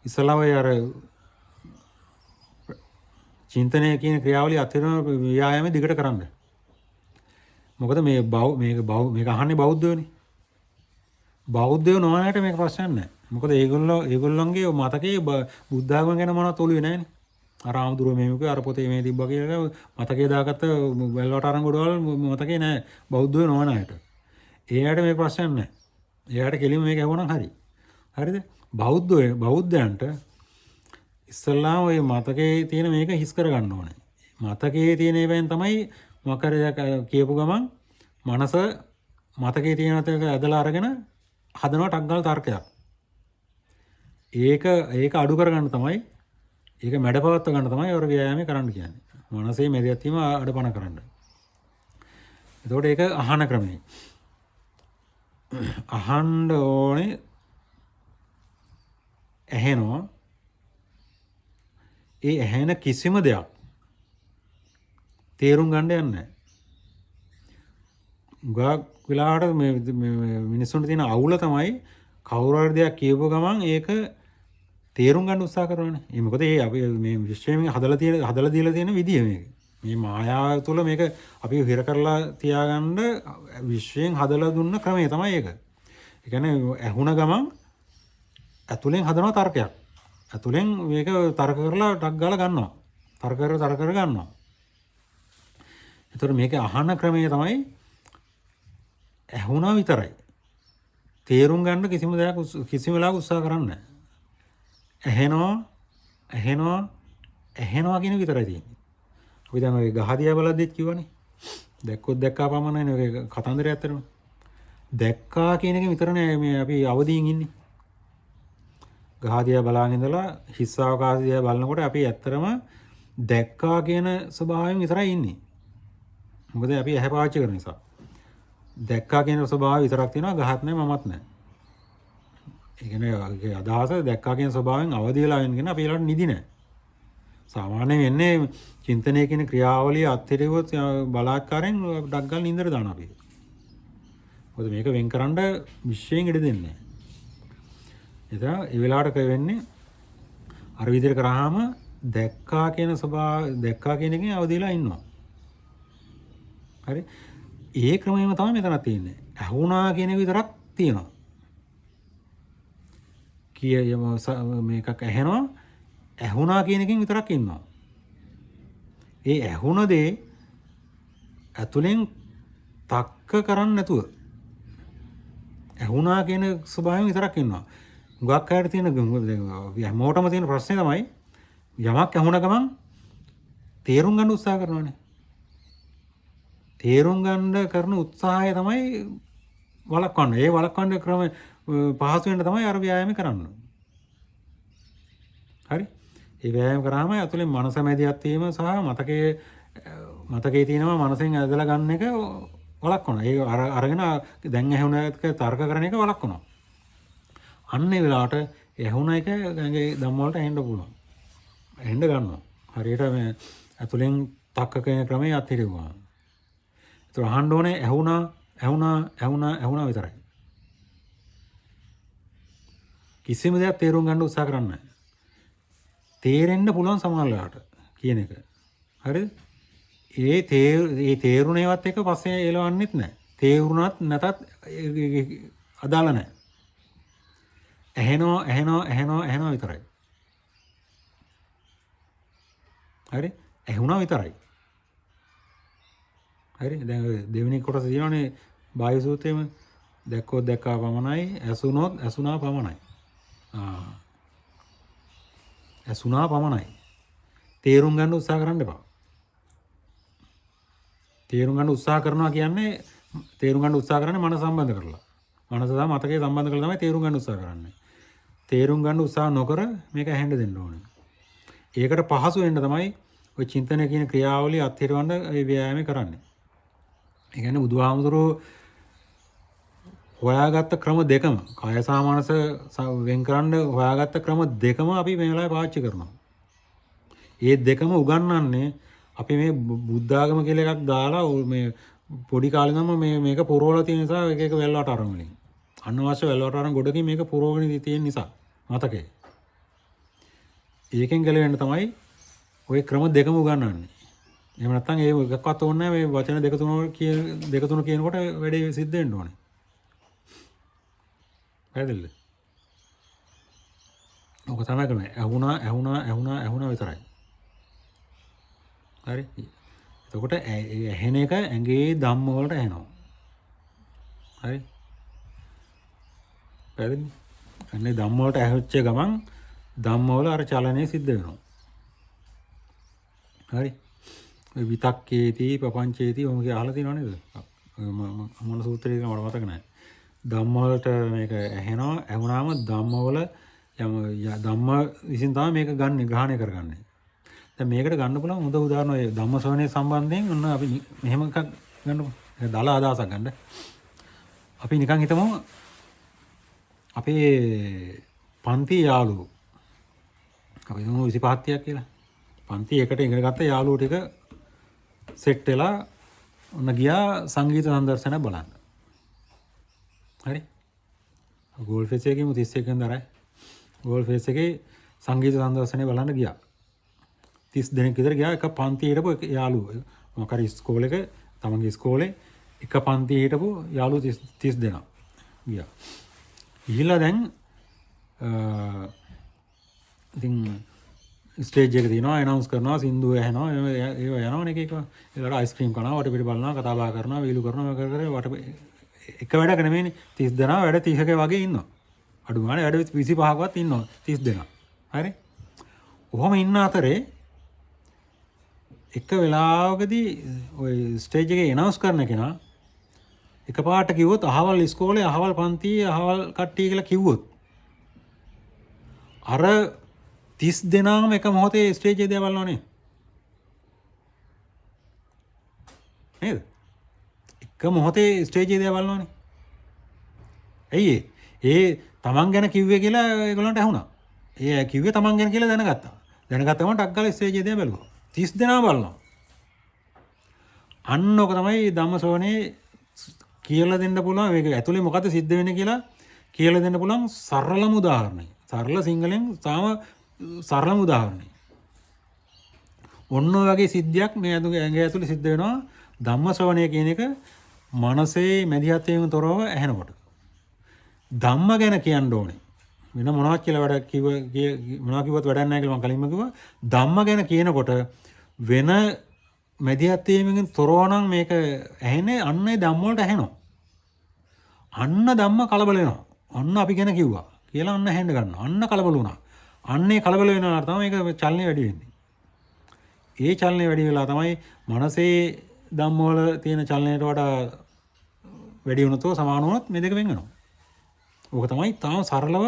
ඉස්සලා ඔය අර චින්තනය කියන ක්‍රියාවලිය අත්විඳින ව්‍යායාමය දිගට කරන්න. මොකද මේ මේක අහන්නේ බෞද්ධයෝනේ. බෞද්ධයෝ නොවන අයට මේක ප්‍රශ්නයක් නෑ. මොකද ඒගොල්ලන්ගේ මතකයේ බුද්ධ ආගම ගැන මොනවත් ඔළුවේ නෑනේ. අර ආමුදුරුවෝ මේ කිව්වේ අර පොතේ මේ තිබ්බා කියලා මතකයේ දාගත්ත වැල්වට අරන් ගොඩවල් මතකේ නෑ බෞද්ධයෝ නොවන අයට. ඒ අයට මේ ප්‍රශ්නයක් නෑ. ඒ අයට කෙලින්ම මේක ඇහුවනම් හරි. හරිද? බෞද්ධයන්ට ඉස්සල්ලාම ඔය මතකයේ තියෙන මේක හිස් කරගන්න ඕනේ. මතකයේ තියෙන ඒවායින් තමයි මොකක් හරි දෙයක් කියපු ගමන් මනස මතකයේ තියෙන එක ඇදලා අරගෙන හදනවා ටක් ගාලා තර්කයක්. ඒක අඩු කරගන්න තමයි, ඒක මැඩපවත්ව ගන්න තමයි ඔර ව්‍යායාමය කරන්න කියන්නේ. මනසේ මැදිහත් වීම අඩපණ කරන්න. එතකොට ඒක අහන ක්‍රමය. අහන්න ඕනේ ඇහෙනවා. ඒ ඇහෙන කිසිම දෙයක් තේරුම් ගන්න යන්නේ නැහැ. හුඟක් වෙලාවට මේ මිනිස්සුන්ට තියෙන අවුල තමයි කවුරු හරි දෙයක් කියපු ගමන් ඒක තේරුම් ගන්න උත්සාහ කරනවානේ. ඒ මොකද ඒ අපි මේ විශ්වයෙන් හදලා දීලා තියෙන විදිය මේක. මේ මායාව තුළ මේක අපි හිර කරලා තියාගන්න විශ්වයෙන් හදලා දුන්න ක්‍රමය තමයි ඒක. ඒ කියන්නේ ඇහුණ ගමන් ඇතුලෙන් හදනවා තර්කයක්. ඇතුලෙන් මේක තර්ක කරලා ටක් ගාලා ගන්නවා. තර්ක කර තර්ක කර ගන්නවා. ඒතකොට මේක අහන ක්‍රමය තමයි ඇහුණා විතරයි. තේරුම් ගන්න කිසිම දෙයක් කිසිම වෙලාවක උත්සාහ කරන්නේ නැහැ. ඇහෙනවා ඇහෙනවා ඇහෙනවා කියන විතරයි තියෙන්නේ. අපි දැන් ඔය ගහ දිහා බලද්දිත් කිව්වනේ. දැක්කොත් දැක්කා පමණයි ඔය කතන්දරය ඇත්තටම. දැක්කා කියන එක විතරනේ මේ අපි අවදියෙන් ඉන්නේ. ගහ දිහා බලාගෙන ඉඳලා හිස් අවකාශය දිහා බලනකොට අපි ඇත්තටම දැක්කා කියන ස්වභාවයෙන් විතරයි ඉන්නේ. මොකද අපි ඇහැ පාවිච්චි කරන නිසා. දැක්කා කියන ස්වභාවය විතරක් තියෙනවා, ගහත් නෑ මමත් නෑ. ඒ කියන්නේ ඒකේ අදහස දැක්කා කියන ස්වභාවයෙන් අවදි වෙලා ඉන්න අපි ඊළඟට නිදි නෑ. සාමාන්‍යයෙන් වෙන්නේ චින්තනය කියන ක්‍රියාවලිය අත්හිටුවොත් බලාත්කාරයෙන් ඩක් ගාලා නින්දට දානවා අපි. මොකද මේක වෙන් කරන්න විශ්වයෙන් ඉඩ දෙන්නේ නෑ. එතන ඒ වෙලාවට වෙන්නේ අර විදිහට කරාම දැක්කා කියන ස්වභාව දැක්කා කියන එකෙන් අවදි වෙලා ඉන්නවා. හරි? ඒ ක්‍රමයම තමයි මෙතන තියෙන්නේ. ඇහුණා කියන එක විතරක් තියෙනවා. කිය මේකක් ඇහෙනවා, ඇහුණා කියන එකෙන් විතරක් ඉන්නවා. ඒ ඇහුණ දේ ඇතුලෙන් තක්ක කරන්නේ නැතුව ඇහුණා කියන ස්වභාවයෙන් විතරක් ඉන්නවා. හුඟක් අයට තියෙන හැමෝටම තියෙන ප්‍රශ්නේ තමයි යමක් ඇහුණ ගමන් තේරුම් ගන්න උත්සාහ කරනවානේ. තේරුම් ගන්න කරන උත්සාහය තමයි වළක්වන්නේ. ඒ වළක්වන්න ක්‍රම පහසු වෙන්න තමයි අර ව්‍යායාම කරන්නේ. හරි? ඒ ව්‍යායාම කරාම ඇතුලේ මනස මැදිහත් වීම සහ මතකයේ තියෙනවා මනසෙන් ඇදලා ගන්න එක වළක්වනවා. ඒ අරගෙන දැන් ඇහුණ එක තර්ක කරන එක වළක්වනවා. අන්න ඒ වෙලාවට ඇහුණ එක ඇඟේ ධම්ම වලට ඇහෙන්න පුළුවන්. ඇහෙන්න ගන්නවා. හරියට මේ ඇතුලෙන් තක්ක කරන ක්‍රමයේ අත්හිටුවා. ඒතර අහන්න ඕනේ ඇහුණා ඇහුණා ඇහුණා ඇහුණා විතරයි. කිසිම දෙයක් තේරුම් ගන්න උත්සාහ කරන්නේ නැහැ. තේරෙන්න පුළුවන් සමහර වෙලාවට කියන එක. හරිද? ඒ තේරුණේවත් එක පස්සේ එලවන්නෙත් නැහැ. තේරුණත් නැතත් අදාළ නැහැ. ඇහෙනවා ඇහෙනවා ඇහෙනවා ඇහෙනවා විතරයි. හරි? ඇහුණා විතරයි. හරි? දැන් ඔය දෙවෙනි කොටස තියෙනවනේ බාහ්‍ය සූත්‍රයේම දැක්කොත් දැක්කා පමණයි, ඇසුනොත් ඇසුනා පමණයි. ඇසුනා පමණයි. තේරුම් ගන්න උත්සාහ කරන්න එපා. තේරුම් ගන්න උත්සාහ කරනවා කියන්නේ තේරුම් ගන්න උත්සාහ කරන්නේ මනස සම්බන්ධ කරලා. මනස සහ මතකය සම්බන්ධ කරලා තමයි තේරුම් ගන්න උත්සාහ කරන්නේ. තේරුම් ගන්න උත්සාහ නොකර මේක ඇහෙන්න දෙන්න ඕනේ. ඒකට පහසු වෙන්න තමයි ඔය චින්තනය කියන ක්‍රියාවලිය අත්හිටවන්න ඒ ව්‍යායාමය කරන්නේ. ඒ කියන්නේ බුදුහාමුදුරුවෝ හොයාගත්ත ක්‍රම දෙකම කාය සහ මනස වෙන් කරන්න හොයාගත්ත ක්‍රම දෙකම අපි මේ වෙලාවේ පාවිච්චි කරනවා. ඒ දෙකම උගන්වන්නේ අපි මේ බුද්ධාගම කියලා එකක් දාලා මේ පොඩි කාලේ ඉඳන්ම මේක පුරවලා තියෙන නිසා එක එක වැල්වට අරන් වලින් අනවශ්‍ය වැල්වට අරන් ගොඩකින් මේක පුරවගෙන තියෙන නිසා මතකේ. ඒකෙන් ගැලවෙන්න තමයි ඔය ක්‍රම දෙකම උගන්වන්නේ. එහෙම නැත්නම් ඒ එකක්වත් ඕනේ නැහැ. මේ වචන දෙක තුන කියනකොට වැඩේ සිද්ධ වෙන්න ඕනේ. පැහැදිලිද? ඔක තමයි ක්‍රමය. ඇහුණා ඇහුණා ඇහුණා ඇහුණා විතරයි. හරි? එතකොට ඇහෙන එක ඇඟේ ධම්ම වලට ඇහෙනවා. හරි? පැහැදිලිද? අන්නේ ධම්ම වලට ඇහුච්ච ගමන් ධම්ම වල අර චලනය සිද්ධ වෙනවා. හරි? ඔය විතක්කේති පපංචේති ඔහොම කියලා අහලා තියෙනව නේද? මොන සූත්‍රයක මට මතක නැහැ. ධම්ම වලට මේක ඇහෙනවා. ඇහුණාම ධම්ම වල යම ධම්ම විසින් තමයි මේක ගන්න ග්‍රහණය කරගන්නේ. දැන් මේකට ගන්න පුළුවන් හොඳ උදාහරණ ඔය ධම්ම ශ්‍රවණය සම්බන්ධයෙන් ඔන්න අපි මෙහෙම එකක් ගන්නකො. ඒක දල අදහසක් ගන්න. අපි නිකන් හිතමු අපේ පන්ති යාළුවෝ. අපි හිතමු 25 30ක් කියලා. පන්ති එකට ඉගෙන ගත්ත යාළුවෝ ටික සෙට් වෙලා ඔන්න ගියා සංගීත සංදර්ශනයක් බලන්න. හරි. ගෝල් ෆේස් එකේම 31 වෙනිදා රෑ ගෝල් ෆේස් එකේ සංගීත සංදර්ශනය බලන්න ගියා. 30 දෙනෙක් විතර ගියා එක පන්තියේ හිටපු එක යාළුවෝ. මොකක් හරි ඉස්කෝලේක තමන්ගේ ඉස්කෝලේ එක පන්තියේ හිටපු යාළුවෝ 30 දෙනා ගියා. ගිහිල්ලා දැන් ඉතින් ස්ටේජ් එක තියෙනවා, ඇනවුන්ස් කරනවා, සින්දු ඇහෙනවා, ඒවා යනවනේ එක එක. ඒකට අයිස්ක්‍රීම් කනවා, වටපිට බලනවා, කතා බහ කරනවා, වීලු කරනවා, කර කර වට එක වැඩක් නෙමෙයිනේ. 30 දෙනා වැඩ 30ක වගේ ඉන්නවා. අඩු ගානේ වැඩ 25කවත් ඉන්නවා 30 දෙනා. හරි? ඔහොම ඉන්න අතරේ එක වෙලාවකදී ඔය ස්ටේජ් එකේ ඇනවුන්ස් කරන කෙනා එකපාරට කිව්වොත් අහවල් ඉස්කෝලේ අහවල් පන්තියේ අහවල් කට්ටිය කියලා කිව්වොත් අර 30 දෙනාම එක මොහොතේ ස්ටේජ් එක දිහා බලනවනේ නේද? එක මොහොතේ ස්ටේජ් එක දිහා බලනවනේ. ඇයි ඒ? ඒ තමන් ගැන කිව්වේ කියලා ඒගොල්ලන්ට ඇහුණා. ඒ කිව්වේ තමන් ගැන කියලා දැනගත්තා. දැනගත්තම ටක් ගාලා ස්ටේජ් එක දිහා බැලුවා. 30 දෙනා බලනවා. අන්න ඕක තමයි ධම්මසෝනේ කියලා දෙන්න පුළුවන්. මේක ඇතුලේ මොකද්ද සිද්ධ වෙන්නේ කියලා කියලා දෙන්න පුළුවන් සරලම උදාහරණය. සරල සිංහලෙන් තාම සරලම උදාහරණය. ඔන්න ඔය වගේ සිද්ධියක් මේ ඇඟ ඇතුලේ සිද්ධ වෙනවා ධම්මශ්‍රවණය කියන එක මනසේ මැදිහත් වීම තොරව ඇහෙනකොට. ධම්ම ගැන කියන්න ඕනේ. වෙන මොනවත් කියලා වැඩ කිව්ව මොනවා කිව්වත් වැඩක් නැහැ කියලා මම කලින්ම කිව්වා. ධම්ම ගැන කියනකොට වෙන මැදිහත් වීමකින් තොරව නම් මේක ඇහෙන්නේ අන්න ඒ ධම්ම වලට ඇහෙනවා. අන්න ධම්ම කලබල වෙනවා. අන්න අපි ගැන කිව්වා කියලා අන්න ඇහෙන්න ගන්නවා. අන්න කලබල වුණා. අන්න ඒ කලබල වෙනවා තමයි මේක චලනය වැඩි වෙන්නේ. ඒ චලනය වැඩි වෙලා තමයි මනසේ ධම්ම වල තියෙන චලනයට වඩා වැඩි වුණොත් සමාන වුණොත් මේ දෙක වෙන් වෙනවා. ඕක තමයි තාම සරලව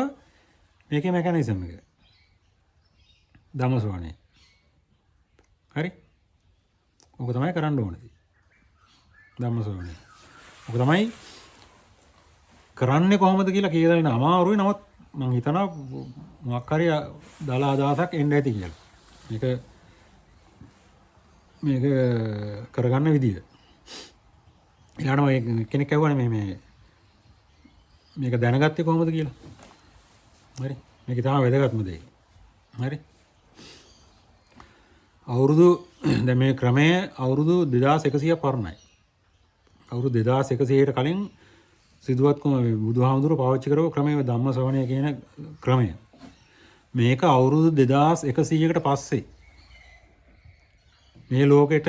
මේකේ මෙකැනිසම් එක. ධම්මශ්‍රවණය. හරි? ඕක තමයි කරන්න ඕනේ. ධම්මශ්‍රවණය. ඕක තමයි කරන්නේ කොහොමද කියලා කියලා දෙන්න අමාරුයි. නමුත් මං හිතනවා මොකක් හරි දල අදහසක් එන්න ඇති කියලා. මේක කරගන්න විදිය. ඊළඟට මම කෙනෙක් ඇහුවානේ මේ මේක දැනගත්තේ කොහොමද කියලා. හරි. මේක තමයි වැදගත්ම දේ. හරි. අවුරුදු දැන් මේ ක්‍රමය අවුරුදු 2100 පරණයි. අවුරුදු 2100ට කලින් සිදුවත්කම බුදුහාමුදුරුවෝ පාවිච්චි කරපු ක්‍රමය ධම්ම ශ්‍රවණය කියන ක්‍රමය. මේක අවුරුදු 2100කට පස්සේ මේ ලෝකෙට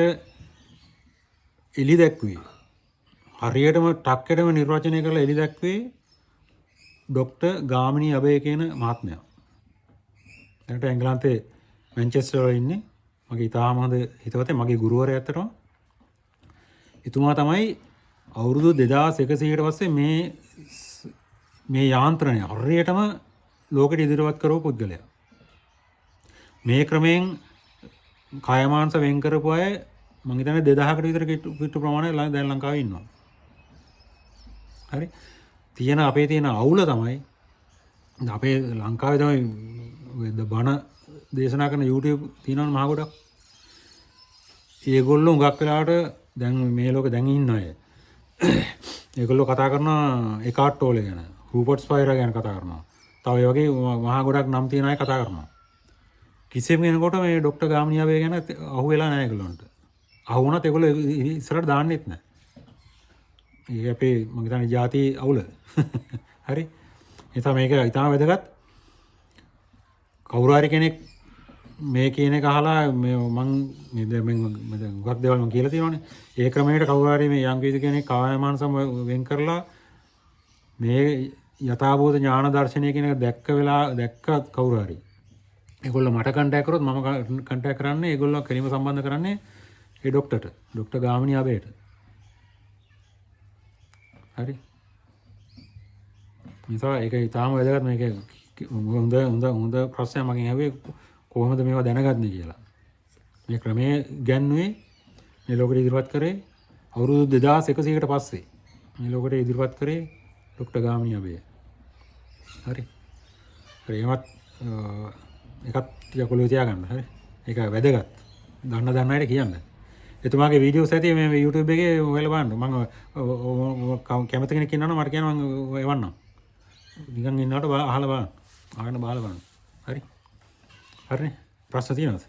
එලි දැක්ුවේ. හරියටම ටක්කටම නිර්වචනය කරලා එලි දැක්ුවේ ඩොක්ටර් ගාමිණී අබේ කියන මහත්මයා. දැනට එංගලන්තේ මැන්චෙස්ටර් වල ඉන්නේ. මගේ ඉතාම හොඳ හිතවතේ මගේ ගුරුවරයා ඇත්තටම. එතුමා තමයි අවුරුදු 2100කට පස්සේ මේ යාන්ත්‍රණය හරියටම ලෝකෙට ඉදිරිපත් කරපු පුද්ගලයා. මේ ක්‍රමයෙන් කාය මානස වෙන් කරපු අය මං හිතන්නේ 2000කට විතර කිට්ටු ප්‍රමාණය දැන් ලංකාවේ ඉන්නවා. හරි. තියෙන අපේ තියෙන අවුල තමයි අපේ ලංකාවේ තමයි බණ දේශනා කරන YouTube තියෙනවනේ මහ ගොඩක්. ඒගොල්ලෝ හුඟක් වෙලාවට දැන් මේ ලෝකේ දැන් ඉන්න අය. ඒගොල්ලෝ කතා කරනවා එකාට් ටෝලේ ගැන, රූපර්ට් ස්පයිරා ගැන කතා කරනවා. තව ඒ වගේ මහා ගොඩක් නම් තියෙන අය කතා කරනවා. කිසිම කෙනෙකුට මේ ඩොක්ටර් ගාමිණී අබේ ගැන අහු වෙලා නැහැ ඒගොල්ලන්ට. අහු වුණත් ඒගොල්ලෝ ඉස්සරහට දාන්නෙත් නැහැ. ඒක අපේ මං හිතන්නේ ජාති අවුල. හරි. ඒ නිසා මේක ඉතාම වැදගත්. කවුරු හරි කෙනෙක් මේ කියන එක අහලා මේ මං මේ දැන් මං දැන් හුඟක් දේවල් මං කියලා තියෙනවනේ. ඒ ක්‍රමයට කවුරු හරි මේ යම් කිසි කෙනෙක් කාය මානසම වෙන් කරලා මේ යථාභූත ඥාන දර්ශනය කියන එක දැක්ක වෙලා දැක්ක කවුරු හරි ඒගොල්ලෝ මට කන්ටැක්ට් කරොත් මම කන්ටැක්ට් කරන්නේ ඒගොල්ලෝ කෙලින්ම සම්බන්ධ කරන්නේ ඒ ඩොක්ටර්ට, ඩොක්ටර් ගාමිණී අබේට. හරි. නිසා ඒක ඉතාම වැදගත්. මේක හොඳ හොඳ හොඳ ප්‍රශ්නයක් මගෙන් ඇහුවේ කොහොමද මේවා දැනගන්නේ කියලා. මේ ක්‍රමය ගැන්නුවේ මේ ලෝකෙට ඉදිරිපත් කරේ අවුරුදු 2100කට පස්සේ මේ ලෝකෙට ඉදිරිපත් කරේ ඩොක්ටර් ගාමිණී අබේ. හරි. හරි එහෙමත් එකත් ටිකක් ඔළුවේ තියාගන්න. හරි. ඒක වැදගත්. දන්න දන්න අයට කියන්න. එතුමාගේ වීඩියෝස් ඇති මේ YouTube එකේ හොයලා බලන්න. මම කැමති කෙනෙක් ඉන්නවනම් මට කියන්න, මම එවන්නම්. නිකන් ඉන්නවට අහලා බලන්න. අහගෙන බලලා බලන්න. හරි. හරිනේ. ප්‍රශ්න තියෙනවද?